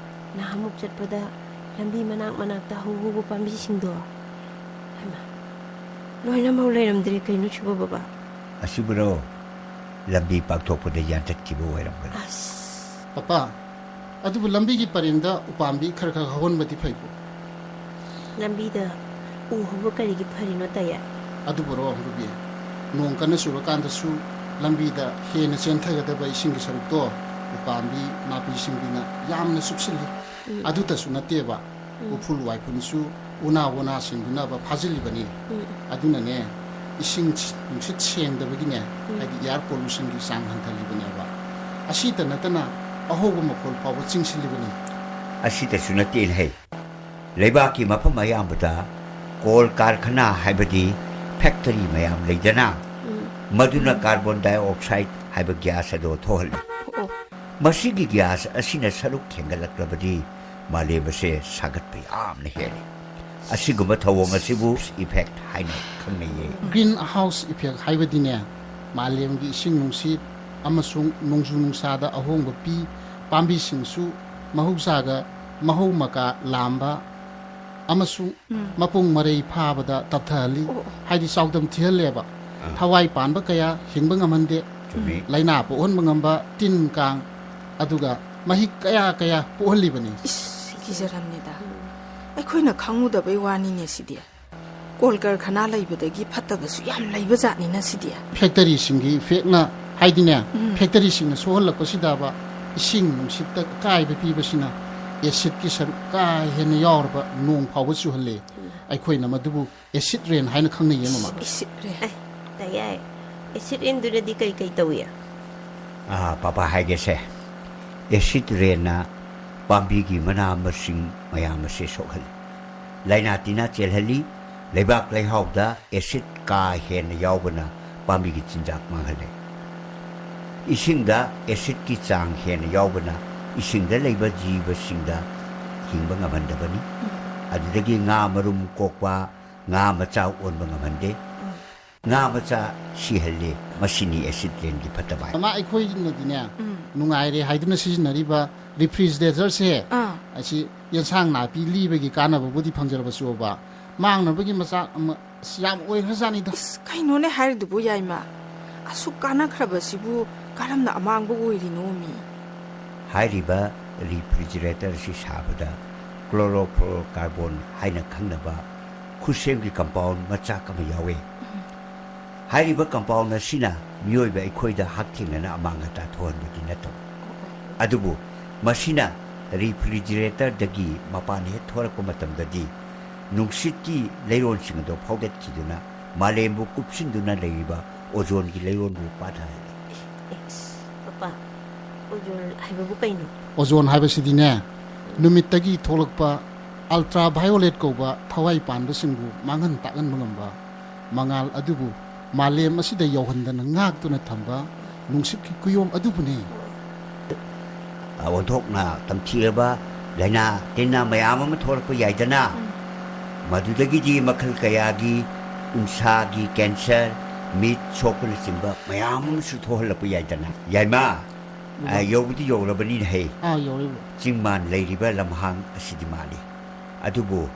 ꯅꯍꯥꯟꯃꯨꯛ ꯆꯠꯄꯗ ꯂꯝꯕꯤ ꯃꯅꯥꯛ ꯃꯅꯥꯛꯇ ꯍꯧꯍꯧꯕ ꯄꯥꯝꯕꯤꯁꯤꯡꯗꯣ, ꯍꯩꯃꯥ, ꯂꯣꯏꯅꯃꯛ ꯂꯩꯔꯝꯗ꯭ꯔꯦ꯫ ꯀꯩꯅꯣ ꯁꯤꯕꯨ, ꯕꯕꯥ? ꯑꯁꯤꯕꯨꯔꯣ? ꯂꯝꯕꯤ ꯄꯥꯛꯊꯣꯛꯄꯗ ꯌꯥꯟꯊꯠꯈꯤꯕ ꯑꯣꯏꯔꯝꯒꯅꯤ꯫ ꯑꯁ꯫ ꯄꯄꯥ, ꯑꯗꯨꯕꯨ ꯂꯝꯕꯤꯒꯤ ꯄꯔꯦꯡꯗ ꯎꯄꯥꯝꯕꯤ ꯈꯔ ꯈꯔ ꯍꯧꯍꯟꯕꯗꯤ ꯐꯩꯀꯣ꯫ ꯂꯝꯕꯤꯗ ꯎ ꯍꯧꯕ ꯀꯔꯤꯒꯤ ꯐꯔꯤꯅꯣ, ꯇꯌꯥ? ꯑꯗꯨꯕꯨꯔꯣ, ꯔꯨꯕꯤ? ꯅꯣꯡ ꯀꯟꯅ ꯆꯨꯔꯀꯥꯟꯗꯁꯨ ꯂꯝꯕꯤꯗ ꯍꯦꯟꯅ ꯆꯦꯟꯊꯒꯗꯕ ꯏꯁꯤꯡꯒꯤ ꯁꯔꯨꯛꯇꯣ ꯎꯄꯥꯝꯕꯤ ꯅꯥꯄꯤ ꯁꯤꯡꯕꯤꯅ ꯌꯥꯝꯅ ꯆꯨꯞꯁꯤꯜꯂꯤ꯫ ꯎꯝ꯫ ꯑꯗꯨꯇꯁꯨ ꯅꯠꯇꯦꯕ, ꯎꯝ꯫ ꯎꯐꯨꯜ ꯋꯥꯏꯐꯨꯜꯁꯨ ꯎꯅꯥ ꯋꯥꯅꯥꯁꯤꯡꯗꯨꯅꯕ ꯐꯥꯖꯤꯜꯂꯤꯕꯅꯤ꯫ ꯎꯝ꯫ ꯑꯗꯨꯅꯅꯦ, ꯏꯁꯤꯡ ꯅꯨꯡꯁꯤꯠ ꯁꯦꯡꯗꯕꯒꯤꯅꯦ, ꯎꯝ꯫ ꯍꯥꯏꯗꯤ air pollutionꯒꯤ ꯆꯥꯡ ꯍꯟꯊꯜꯂꯤꯕꯅꯦꯕ꯫ ꯑꯁꯤꯇ ꯅꯠꯇꯅ ꯑꯍꯧꯕ ꯃꯈꯣꯜ ꯐꯥꯎꯕ ꯆꯤꯡꯁꯤꯜꯂꯤꯕꯅꯤ꯫ ꯑꯁꯤꯇꯁꯨ ꯅꯠꯇꯦꯅꯦ ꯍꯩ, ꯂꯩꯕꯥꯛꯀꯤ ꯃꯐꯝ ꯑꯌꯥꯝꯕꯗ ꯀꯣꯜ ꯀꯥꯔꯈꯅꯥ ꯍꯥꯏꯕꯗꯤ factory ꯃꯌꯥꯝ ꯂꯩꯗꯅ, ꯎꯝ꯫ ꯃꯗꯨꯅ ꯎꯝ꯫ Carbon dioxide ꯍꯥꯏꯕ gas ꯑꯗꯨ ꯊꯣꯛꯍꯜꯂꯤ꯫ ꯑꯣ꯫ ꯃꯁꯤꯒꯤ gas ꯑꯁꯤꯅ ꯁꯔꯨꯛ ꯍꯦꯟꯒꯠꯂꯛꯂꯕꯗꯤ ꯃꯥꯂꯦꯝ ꯑꯁꯦ ꯁꯥꯒꯠꯄ ꯌꯥꯝꯅ ꯍꯦꯜꯂꯤ꯫ ꯑꯁꯤꯒꯨꯝꯕ ꯊꯧꯑꯣꯡ ꯑꯁꯤꯕꯨ effect ꯍꯥꯏꯅ ꯈꯪꯅꯩꯌꯦ꯫ Greenhouse effect ꯍꯥꯏꯕꯗꯤꯅꯦ, ꯃꯥꯂꯦꯝꯒꯤ ꯏꯁꯤꯡ ꯅꯨꯡꯁꯤꯠ ꯑꯃꯁꯨꯡ ꯅꯣꯡꯖꯨ ꯅꯨꯡꯁꯥꯗ ꯑꯍꯣꯡꯕ ꯄꯤ, ꯄꯥꯝꯕꯤꯁꯤꯡꯁꯨ ꯃꯍꯧꯁꯥꯒ ꯃꯍꯧ ꯃꯀꯥ ꯂꯥꯝꯕ ꯑꯃꯁꯨꯡ ꯎꯝ꯫ ꯃꯄꯨꯡ ꯃꯔꯩ ꯐꯥꯕꯗ ꯇꯞꯊꯍꯜꯂꯤ, ꯑꯣ, ꯑꯣ꯫ ꯍꯥꯏꯗꯤ ꯆꯥꯎꯗꯝ ꯊꯤꯍꯜꯂꯦꯕ꯫ ꯑꯥ꯫ ꯊꯋꯥꯏ ꯄꯥꯟꯕ ꯀꯌꯥ ꯍꯤꯡꯕ ꯉꯝꯍꯟꯗꯦ, ꯆꯨꯝꯃꯤ꯫ ꯂꯥꯏꯅꯥ ꯄꯣꯛꯍꯟꯕ ꯉꯝꯕ ꯇꯤꯟ ꯀꯥꯡ, ꯑꯗꯨꯒ ꯃꯍꯤꯛ ꯀꯌꯥ ꯀꯌꯥ ꯄꯣꯛꯍꯜꯂꯤꯕꯅꯤ꯫ ꯏꯁ, ꯀꯤꯖꯔꯝꯅꯤꯗ꯫ ꯑꯩꯈꯣꯏꯅ ꯈꯪꯉꯨꯗꯕꯩ ꯋꯥꯅꯤꯅꯦ ꯁꯤꯗꯤ꯫ ꯀꯣꯜ ꯀꯔꯈꯅꯥ ꯂꯩꯕꯗꯒꯤ ꯐꯠꯇꯕꯁꯨ ꯌꯥꯝ ꯂꯩꯕ ꯖꯥꯠꯅꯤꯅ ꯁꯤꯗꯤ꯫ Factoryꯁꯤꯡꯒꯤ effectꯅ, ꯍꯥꯏꯗꯤꯅꯦ, ꯎꯝ꯫ Factoryꯁꯤꯡꯅ ꯁꯣꯛꯍꯜꯂꯛꯄꯁꯤꯗꯕ ꯏꯁꯤꯡ ꯅꯨꯡꯁꯤꯠꯇ ꯑꯀꯥꯏꯕ ꯄꯤꯕꯁꯤꯅ acidꯀꯤ ꯁꯔꯨꯛ ꯀꯥ ꯍꯦꯟꯅ ꯌꯥꯎꯔꯕ ꯅꯣꯡ ꯐꯥꯎꯕ ꯆꯨꯍꯜꯂꯦ꯫ ꯎꯝ꯫ ꯑꯩꯈꯣꯏꯅ ꯃꯗꯨꯕꯨ acid rain ꯍꯥꯏꯅ ꯈꯪꯅꯩꯌꯦ, ꯃꯃꯥ꯫ Acid rain꯫ ꯑꯦ, ꯇꯌꯥꯏ꯫ Acid rainꯗꯨꯅꯗꯤ ꯀꯩ ꯀꯩ ꯇꯧꯏ? ꯑꯥ, ꯄꯥꯄꯥ ꯍꯥꯏꯒꯦꯁꯦ꯫ Acid rainꯅ ꯄꯥꯝꯕꯤꯒꯤ ꯃꯅꯥ ꯃꯁꯤꯡ ꯃꯌꯥꯝ ꯑꯁꯦ ꯁꯣꯛꯍꯜꯂꯤ꯫ ꯂꯥꯏꯅꯥ ꯇꯤꯟꯅꯥ ꯆꯦꯜꯍꯜꯂꯤ꯫ ꯂꯩꯕꯥꯛ ꯂꯩꯍꯥꯎꯗ acid ꯀꯥ ꯍꯦꯟꯅ ꯌꯥꯎꯕꯅ ꯄꯥꯝꯕꯤꯒꯤ ꯆꯤꯟꯖꯥꯛ ꯃꯥꯡꯍꯜꯂꯦ꯫ ꯏꯁꯤꯡꯗ acidꯀꯤ ꯆꯥꯡ ꯍꯦꯟꯅ ꯌꯥꯎꯕꯅ ꯏꯁꯤꯡꯗ ꯂꯩꯕ ꯖꯤꯕꯁꯤꯡꯗ ꯍꯤꯡꯕ ꯉꯝꯍꯟꯗꯕꯅꯤ꯫ ꯎꯝ꯫ ꯑꯗꯨꯗꯒꯤ ꯉꯥ ꯃꯔꯨꯝ ꯀꯣꯛꯄ, ꯉꯥ ꯃꯆꯥ ꯑꯣꯟꯕ ꯉꯝꯍꯟꯗꯦ꯫ ꯎꯝ꯫ ꯉꯥ ꯃꯆꯥ ꯁꯤꯍꯜꯂꯦ꯫ ꯃꯁꯤꯅꯤ acid rainꯒꯤ ꯐꯠꯇꯕ ꯍꯥꯏ꯫ ꯃꯃꯥ, ꯑꯩꯈꯣꯏꯅꯗꯤꯅꯦ, ꯎꯝ꯫ ꯅꯨꯡꯉꯥꯏꯔꯦ ꯍꯥꯏꯗꯨꯅ ꯁꯤꯖꯤꯟꯅꯔꯤꯕ refrigeratorꯁꯦ, ꯑꯥ꯫ ꯑꯁꯤ ꯌꯦꯟꯁꯥꯡ ꯅꯥꯄꯤ ꯂꯤꯕꯒꯤ ꯀꯥꯟꯅꯕꯕꯨꯗꯤ ꯐꯪꯖꯔꯕꯁꯨꯕ, ꯃꯥꯡꯅꯕꯒꯤ ꯃꯆꯥꯛ ꯑꯃ ꯑꯁ ꯌꯥꯝ ꯑꯣꯏꯈ꯭ꯔꯖꯥꯠꯅꯤꯗ꯫ ꯑꯁ, ꯀꯩꯅꯣꯅꯦ ꯍꯥꯏꯔꯤꯗꯨꯕꯨ, ꯌꯥꯏꯃ? ꯑꯁꯨꯛ ꯀꯥꯟꯅꯈ꯭ꯔꯕꯁꯤꯕꯨ ꯀꯔꯝꯅ ꯑꯃꯥꯡꯕ ꯑꯣꯏꯔꯤꯅꯣꯃꯤ? ꯍꯥꯏꯔꯤꯕ refrigerator ꯑꯁꯤ ꯁꯥꯕꯗ chlorofluorocarbon ꯍꯥꯏꯅ ꯈꯪꯅꯕ ꯈꯨꯠꯁꯦꯝꯒꯤ compound ꯃꯆꯥꯛ ꯑꯃ ꯌꯥꯎꯏ꯫ ꯍꯥꯏꯔꯤꯕ compound ꯑꯁꯤꯅ ꯃꯤꯑꯣꯏꯕ ꯑꯩꯈꯣꯏꯗ ꯍꯛꯊꯦꯡꯅꯅ ꯑꯃꯥꯡ ꯑꯇꯥ ꯊꯣꯛꯍꯟꯕꯗꯤ ꯅꯠꯇꯕ, ꯑꯗꯨꯕꯨ ꯃꯁꯤꯅ refrigeratorꯗꯒꯤ ꯃꯄꯥꯟ ꯍꯦꯛ ꯊꯣꯔꯛꯄ ꯃꯇꯝꯗꯗꯤ ꯅꯨꯡꯁꯤꯠꯀꯤ ꯂꯩꯔꯣꯟꯁꯤꯡ ꯑꯗꯨ ꯐꯥꯎꯗꯠꯈꯤꯗꯨꯅ ꯃꯥꯂꯦꯝꯕꯨ ꯀꯨꯞꯁꯤꯟꯗꯨꯅ ꯂꯩꯔꯤꯕ ozoneꯒꯤ ꯂꯩꯔꯣꯟꯕꯨ ꯄꯥꯊꯍꯜꯂꯤ꯫ ꯑꯦ, ꯑꯁ, ꯄꯄꯥ, ozone ꯍꯥꯏꯕꯕꯨ ꯀꯩꯅꯣ? Ozone ꯍꯥꯏꯕꯁꯤꯗꯤꯅꯦ, ꯅꯨꯃꯤꯠꯇꯒꯤ ꯊꯣꯛꯂꯛꯄ ultraviolet ꯀꯧꯕ ꯊꯋꯥꯏ ꯄꯥꯟꯕꯁꯤꯡꯕꯨ ꯃꯥꯡꯍꯟ ꯇꯥꯛꯍꯟꯕ ꯉꯝꯕ ꯃꯉꯥꯜ ꯑꯗꯨꯕꯨ ꯃꯥꯂꯦꯝ ꯑꯁꯤꯗ ꯌꯧꯍꯟꯗꯅ ꯉꯥꯛꯇꯨꯅ ꯊꯝꯕ ꯅꯨꯡꯁꯤꯠꯀꯤ ꯀꯨꯌꯣꯝ ꯑꯗꯨꯕꯨꯅꯤ꯫ ꯑꯣꯟꯊꯣꯛꯅ ꯇꯝꯊꯤꯔꯕ ꯂꯥꯏꯅꯥ ꯇꯤꯟꯅꯥ ꯃꯌꯥꯝ ꯑꯃ ꯊꯣꯛꯂꯛꯄ ꯌꯥꯏꯗꯅ꯫ ꯎꯝ꯫ ꯃꯗꯨꯗꯒꯤꯗꯤ ꯃꯈꯜ ꯀꯌꯥꯒꯤ ꯎꯟꯁꯥꯒꯤ cancer, ꯃꯤꯠ ꯁꯣꯛꯄꯅꯆꯤꯡꯕ ꯃꯌꯥꯝ ꯑꯃꯁꯨ ꯊꯣꯛꯍꯜꯂꯛꯄ ꯌꯥꯏꯗꯅ꯫ ꯌꯥꯏꯃ, ꯎꯝ꯫ ꯑ, ꯌꯧꯕꯗꯤ ꯌꯧꯔꯕꯅꯤꯅꯦ ꯍꯦ꯫ ꯑꯥ, ꯌꯧꯔꯦ, ꯌꯧꯔꯦ꯫ ꯆꯤꯡ ꯃꯥꯟ ꯂꯩꯔꯤꯕ ꯂꯝꯍꯥꯡ ꯑꯁꯤꯗꯤ ꯃꯥꯜꯂꯤ꯫ ꯑꯗꯨꯕꯨ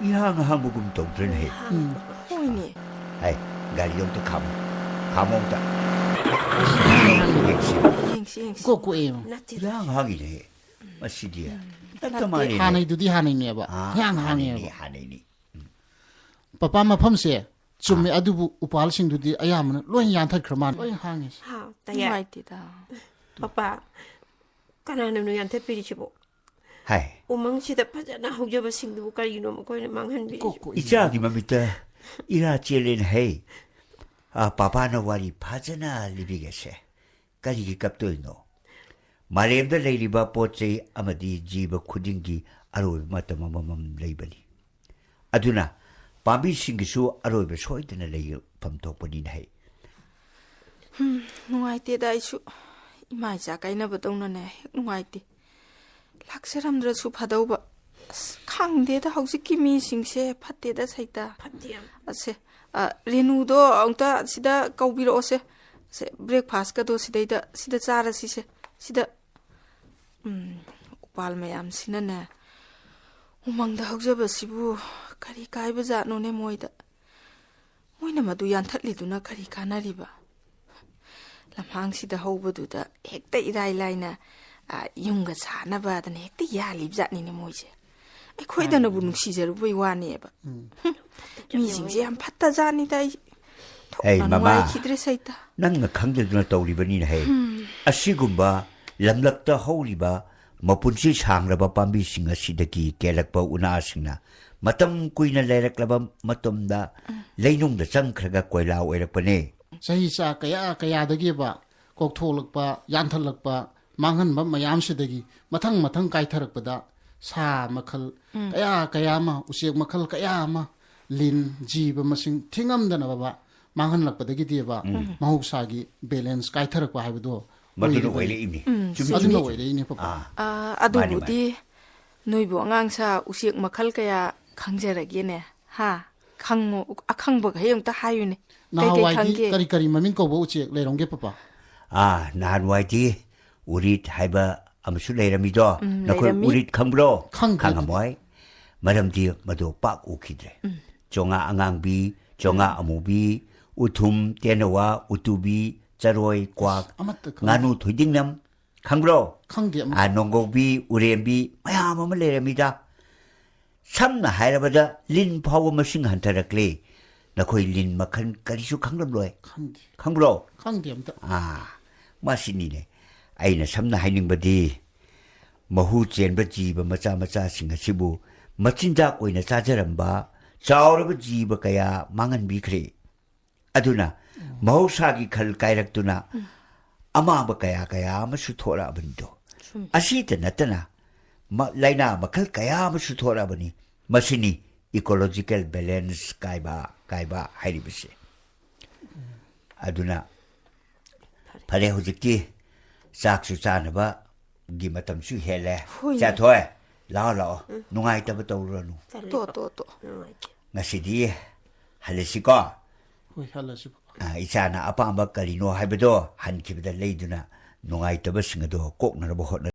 ꯏꯍꯥꯡ ꯍꯥꯡꯕꯒꯨꯝ ꯇꯧꯗ꯭ꯔꯅꯦ ꯍꯦ꯫ ꯎꯝ꯫ ꯍꯣꯏꯅꯦ꯫ ꯍꯥꯏ, ꯒꯥꯔꯤꯗꯣ ꯑꯝꯇ ꯈꯥꯝꯃꯣ꯫ ꯈꯥꯝꯃꯣ ꯑꯝꯇ꯫ ꯌꯦꯡꯁꯤ꯫ ꯌꯦꯡꯁꯤ, ꯌꯦꯡꯁꯤ꯫ ꯀꯣꯛ ꯀꯣꯛꯑꯦ꯫ ꯅꯠꯇꯦ꯫ ꯏꯍꯥꯡ ꯍꯥꯡꯉꯤꯅꯦ ꯍꯦ꯫ ꯃꯁꯤꯗꯤ꯫ ꯎꯝ꯫ ꯍꯦꯛꯇ ꯅꯠꯇꯦ꯫ ꯃꯥꯜꯂꯤꯅꯦ꯫ ꯍꯥꯟꯅꯩꯗꯨꯗꯤ ꯍꯥꯟꯅꯩꯅꯦꯕ꯫ ꯑꯥ, ꯏꯍꯥꯡ ꯍꯥꯡꯉꯦꯕ꯫ ꯍꯥꯟꯅꯩꯅꯦ, ꯍꯥꯟꯅꯩꯅꯦ꯫ ꯎꯝ꯫ ꯄꯄꯥ, ꯃꯐꯝꯁꯦ ꯆꯨꯝꯃꯦ, ꯑꯥ꯫ ꯑꯗꯨꯕꯨ ꯎꯄꯥꯜꯁꯤꯡꯗꯨꯗꯤ ꯑꯌꯥꯝꯕꯅ ꯂꯣꯏ ꯌꯥꯟꯊꯠꯈ꯭ꯔ ꯃꯥꯜꯂꯦ꯫ ꯂꯣꯏ ꯍꯥꯡꯉꯤꯁꯦ꯫ ꯍꯥ, ꯇꯌꯥ-, ꯅꯨꯡꯉꯥꯏꯇꯦꯗ꯫ ꯄꯄꯥ, ꯀꯅꯥꯅꯅꯣ ꯌꯥꯟꯊꯠꯄꯤꯔꯤꯁꯤꯕꯣ? ꯍꯥꯏ꯫ ꯎꯃꯪꯁꯤꯗ ꯐꯖꯅ ꯍꯧꯖꯕꯁꯤꯡꯗꯨꯕꯨ ꯀꯔꯤꯒꯤꯅꯣ ꯃꯈꯣꯏꯅ ꯃꯥꯡꯍꯟꯕꯤꯔꯤꯁꯤꯕꯣ? ꯀꯣꯛ ꯀꯣꯛꯏ꯫ ꯏꯆꯥꯒꯤ ꯃꯃꯤꯠꯇ ꯏꯔꯥ ꯆꯦꯜꯂꯦꯅ ꯍꯩ꯫ ꯑ, ꯄꯥꯄꯥꯅ ꯋꯥꯔꯤ ꯐꯖꯅ ꯂꯤꯕꯤꯒꯦꯁꯦ꯫ ꯀꯔꯤꯒꯤ ꯀꯞꯇꯣꯏꯅꯣ? ꯃꯥꯂꯦꯝꯗ ꯂꯩꯔꯤꯕ ꯄꯣꯠ ꯆꯩ ꯑꯃꯗꯤ ꯖꯤꯕ ꯈꯨꯗꯤꯡꯒꯤ ꯑꯔꯣꯏꯕ ꯃꯇꯝ ꯑꯃꯃꯝ ꯂꯩꯕꯅꯤ꯫ ꯑꯗꯨꯅ ꯄꯥꯝꯕꯤꯁꯤꯡꯒꯤꯁꯨ ꯑꯔꯣꯏꯕ ꯁꯣꯏꯗꯅ ꯂꯩꯐꯝ ꯊꯣꯛꯄꯅꯤꯅ ꯍꯩ꯫ ꯍꯨꯝ, ꯅꯨꯡꯉꯥꯏꯇꯦꯗ ꯑꯩꯁꯨ꯫ ꯏꯃꯥ ꯏꯆꯥ ꯀꯥꯏꯅꯕꯗꯧꯅꯅꯦ ꯍꯦꯛ ꯅꯨꯡꯉꯥꯏꯇꯦ꯫ ꯂꯥꯛꯆꯔꯝꯗ꯭ꯔꯁꯨ ꯐꯗꯧꯕ꯫ ꯑꯁ, ꯈꯪꯗꯦꯗ ꯍꯧꯖꯤꯛꯀꯤ ꯃꯤꯁꯤꯡꯁꯦ ꯐꯠꯇꯦꯗ ꯁꯩꯇ꯫ ꯐꯠꯇꯦ ꯌꯥꯝ꯫ ꯑꯁꯦ, ꯑ, ꯔꯦꯅꯨꯗꯣ ꯑꯃꯨꯛꯇ ꯁꯤꯗ ꯀꯧꯕꯤꯔꯛꯑꯣꯁꯦ꯫ ꯁꯦ, breakfastꯀꯗꯣ ꯁꯤꯗꯩꯗ, ꯁꯤꯗ ꯆꯥꯔꯁꯤꯁꯦ꯫ ꯁꯤꯗ, ꯎꯝ, ꯎꯄꯥꯜ ꯃꯌꯥꯝꯁꯤꯅꯅꯦ, ꯎꯃꯪꯗ ꯍꯧꯖꯕꯁꯤꯕꯨ ꯀꯔꯤ ꯀꯥꯏꯕ ꯖꯥꯠꯅꯣꯅꯦ ꯃꯣꯏꯗ? ꯃꯣꯏꯅ ꯃꯗꯨ ꯌꯥꯟꯊꯠꯂꯤꯗꯨꯅ ꯀꯔꯤ ꯀꯥꯟꯅꯔꯤꯕ? ꯂꯝꯍꯥꯡꯁꯤꯗ ꯍꯧꯕꯗꯨꯗ ꯍꯦꯛꯇ ꯏꯔꯥꯏ ꯂꯥꯏꯅ, ꯑ, ꯌꯨꯝꯒ ꯁꯥꯅꯕꯗꯅ ꯍꯦꯛꯇ ꯌꯥꯜꯂꯤꯕ ꯖꯥꯠꯅꯤꯅꯦ ꯃꯣꯏꯁꯦ꯫ ꯑꯩꯈꯣꯏꯗꯅꯕꯨ ꯅꯨꯡꯁꯤꯖꯔꯨꯕꯩ ꯋꯥꯅꯦꯕ꯫ ꯃꯤꯁꯤꯡꯁꯦ ꯌꯥꯝ ꯐꯠꯇ ꯖꯥꯠꯅꯤꯗ꯫ ꯑꯩ ꯊꯣꯛꯅ ꯍꯩ, ꯃꯃꯥ, ꯅꯨꯡꯉꯥꯏꯈꯤꯗ꯭ꯔꯦ ꯁꯩꯇ꯫ ꯅꯪꯅ ꯈꯪꯗꯗꯨꯅ ꯇꯧꯔꯤꯕꯅꯤꯅ ꯍꯩ꯫ ꯑꯁꯤꯒꯨꯝꯕ ꯂꯝꯂꯛꯇ ꯍꯧꯔꯤꯕ ꯃꯄꯨꯟꯁꯤ ꯁꯥꯡꯂꯕ ꯄꯥꯝꯕꯤꯁꯤꯡ ꯑꯁꯤꯗꯒꯤ ꯀꯦꯜꯂꯛꯄ ꯎꯅꯥꯁꯤꯡꯅ ꯃꯇꯝ ꯀꯨꯏꯅ ꯂꯩꯔꯛꯂꯕ ꯃꯇꯝꯗ ꯂꯩꯅꯨꯡꯗ ꯆꯪꯈ꯭ꯔꯒ ꯀꯣꯏꯂꯥ ꯑꯣꯏꯔꯛꯄꯅꯦ꯫ ꯆꯍꯤ ꯆꯥ ꯀꯌꯥ ꯀꯌꯥꯗꯒꯤꯕ ꯀꯣꯛꯊꯣꯛꯂꯛꯄ, ꯌꯥꯟꯊꯠꯂꯛꯄ, ꯃꯥꯡꯍꯟꯕ ꯃꯌꯥꯝꯁꯤꯗꯒꯤ ꯃꯊꯪ ꯃꯊꯪ ꯀꯥꯏꯊꯔꯛꯄꯗ ꯁꯥ ꯃꯈꯜ ꯀꯌꯥ ꯀꯌꯥ ꯑꯃ, ꯎꯆꯦꯛ ꯃꯈꯜ ꯀꯌꯥ ꯑꯃ, ꯂꯤꯟ, ꯖꯤꯕ ꯃꯁꯤꯡ ꯊꯤꯉꯝꯗꯅꯕ ꯃꯥꯡꯍꯜꯂꯛꯄꯗꯒꯤꯗꯤꯕ ꯃꯍꯧꯁꯥꯒꯤ balance ꯀꯥꯏꯊꯔꯛꯄ ꯍꯥꯏꯕꯗꯣ ꯃꯗꯨꯅ ꯑꯣꯏꯔꯤꯕꯅꯤ꯫ ꯑꯣꯏꯔꯛꯏꯅꯤ꯫ ꯎꯝ, ꯆꯨꯝꯃꯤ, ꯆꯨꯝꯃꯤ꯫ ꯑꯗꯨꯅ ꯑꯣꯏꯔꯛꯏꯅꯤ, ꯄꯄꯥ꯫ ꯑꯥ, ꯃꯥꯅꯤ, ꯑꯗꯨꯕꯨꯗꯤ ꯃꯥꯅꯤ꯫ ꯅꯣꯏꯕꯨ ꯑꯉꯥꯡ ꯁꯥ ꯎꯆꯦꯛ ꯃꯈꯜ ꯀꯌꯥ ꯈꯪꯖꯔꯒꯦꯅꯦ? ꯍꯥ? ꯈꯪꯉꯣ, ꯑꯈꯪꯕꯈꯩ ꯑꯝꯇ ꯍꯥꯏꯌꯨꯅꯦ꯫ ꯀꯩ ꯀꯩ ꯅꯍꯥꯟꯋꯥꯏꯗꯤ ꯈꯪꯒꯦ? ꯀꯔꯤ ꯀꯔꯤ ꯃꯃꯤꯡ ꯀꯧꯕ ꯎꯆꯦꯛ ꯂꯩꯔꯝꯒꯦ, ꯄꯄꯥ? ꯑꯥ, ꯅꯍꯥꯟꯋꯥꯏꯗꯤ ꯎꯔꯤꯠ ꯍꯥꯏꯕ ꯑꯃꯁꯨ ꯂꯩꯔꯝꯃꯤꯗꯣ꯫ ꯎꯝ, ꯅꯈꯣꯏ ꯂꯩꯔꯝꯃꯤ꯫ ꯎꯔꯤꯠ ꯈꯪꯕ꯭ꯔꯣ? ꯈꯪꯗꯦ, ꯈꯪꯉꯝꯃꯣꯏ꯫ ꯃꯔꯝꯗꯤ ꯃꯗꯨ ꯄꯥꯛ ꯎꯈꯤꯗ꯭ꯔꯦ꯫ ꯎꯝ꯫ ꯆꯣꯉꯥ ꯑꯉꯥꯡꯕꯤ, ꯆꯣꯉꯥ ꯎꯝ꯫ ꯑꯃꯨꯕꯤ, ꯎꯊꯨꯝ, ꯇꯦꯅꯋꯥ, ꯎꯇꯨꯕꯤ, ꯆꯔꯣꯏ, ꯀ꯭ꯋꯥꯛ, ꯑꯁ, ꯑꯃꯠꯇ ꯈꯪꯗꯦ꯫ ꯉꯥꯅꯨ ꯊꯣꯏꯗꯤꯡꯅꯝ, ꯈꯪꯕ꯭ꯔꯣ? ꯈꯪꯗꯦ ꯑꯃ꯫ ꯑꯥ, ꯅꯣꯡꯒꯧꯕꯤ, ꯎꯔꯦꯝꯕꯤ, ꯃꯌꯥꯝ ꯑꯃ ꯂꯩꯔꯝꯃꯤꯗ꯫ ꯁꯝꯅ ꯍꯥꯏꯔꯕꯗ ꯂꯤꯟ ꯐꯥꯎꯕ ꯃꯁꯤꯡ ꯍꯟꯊꯔꯛꯂꯦ꯫ ꯅꯈꯣꯏ ꯂꯤꯟ ꯃꯈꯜ ꯀꯔꯤꯁꯨ ꯈꯪꯂꯝꯂꯣꯏ꯫ ꯈꯪꯗꯦ꯫ ꯈꯪꯕ꯭ꯔꯣ? ꯈꯪꯗꯦ ꯑꯝꯇ꯫ ꯑꯥ, ꯃꯁꯤꯅꯤꯅꯦ ꯑꯩꯅ ꯁꯝꯅ ꯍꯥꯏꯅꯤꯡꯕꯗꯤ, ꯃꯍꯨ ꯆꯦꯟꯕ ꯖꯤꯕ ꯃꯆꯥ ꯃꯆꯥꯁꯤꯡ ꯑꯁꯤꯕꯨ ꯃꯆꯤꯟꯖꯥꯛ ꯑꯣꯏꯅ ꯆꯥꯖꯔꯝꯕ ꯆꯥꯎꯔꯕ ꯖꯤꯕ ꯀꯌꯥ ꯃꯥꯡꯍꯟꯕꯤꯈ꯭ꯔꯦ꯫ ꯑꯗꯨꯅ ꯃꯍꯧꯁꯥꯒꯤ ꯈꯜ ꯀꯥꯏꯔꯛꯇꯨꯅ ꯑꯃꯥꯡꯕ ꯀꯌꯥ ꯀꯌꯥ ꯑꯃꯁꯨ ꯊꯣꯛꯂꯛꯑꯕꯅꯤꯗꯣ꯫ ꯆꯨꯝꯃꯤ꯫ ꯑꯁꯤꯇ ꯅꯠꯇꯅ ꯃ-, ꯂꯥꯏꯅꯥ ꯃꯈꯜ ꯀꯌꯥ ꯑꯃꯁꯨ ꯊꯣꯛꯂꯛꯑꯕꯅꯤ꯫ ꯃꯁꯤꯅꯤ ecological balance ꯀꯥꯏꯕ, ꯀꯥꯏꯕ ꯍꯥꯏꯔꯤꯕꯁꯦ꯫ ꯑꯗꯨꯅ ꯐꯔꯦ, ꯍꯧꯖꯤꯛꯇꯤ ꯆꯥꯛꯁꯨ ꯆꯥꯅꯕꯒꯤ ꯃꯇꯝꯁꯨ ꯍꯦꯜꯂꯦ꯫ ꯍꯣꯏꯅꯦ꯫ ꯆꯥꯊꯣꯏ, ꯂꯥꯛꯑꯣ, ꯂꯥꯛꯑꯣ꯫ ꯎꯝ꯫ ꯅꯨꯡꯉꯥꯏꯇꯕ ꯇꯧꯔꯨꯔꯅꯨ꯫ ꯇꯜꯂꯦ, ꯇꯣ, ꯄꯥꯄꯥ꯫ ꯇꯣ, ꯇꯣ꯫ ꯅꯨꯡꯉꯥꯏꯇꯦ꯫ ꯉꯁꯤꯗꯤ ꯍꯜꯂꯁꯤꯀꯣ꯫ ꯍꯣꯏ, ꯍꯜꯂꯁꯤ, ꯄꯥꯄꯥ꯫ ꯑ, ꯏꯆꯥꯅ ꯑꯄꯥꯝꯕ ꯀꯔꯤꯅꯣ ꯍꯥꯏꯕꯗꯣ ꯍꯟꯈꯤꯕꯗ ꯂꯩꯗꯨꯅ ꯅꯨꯡꯉꯥꯏꯇꯕꯁꯤꯡ ꯑꯗꯣ ꯀꯣꯛꯅꯅꯕ ꯍꯣꯠꯅ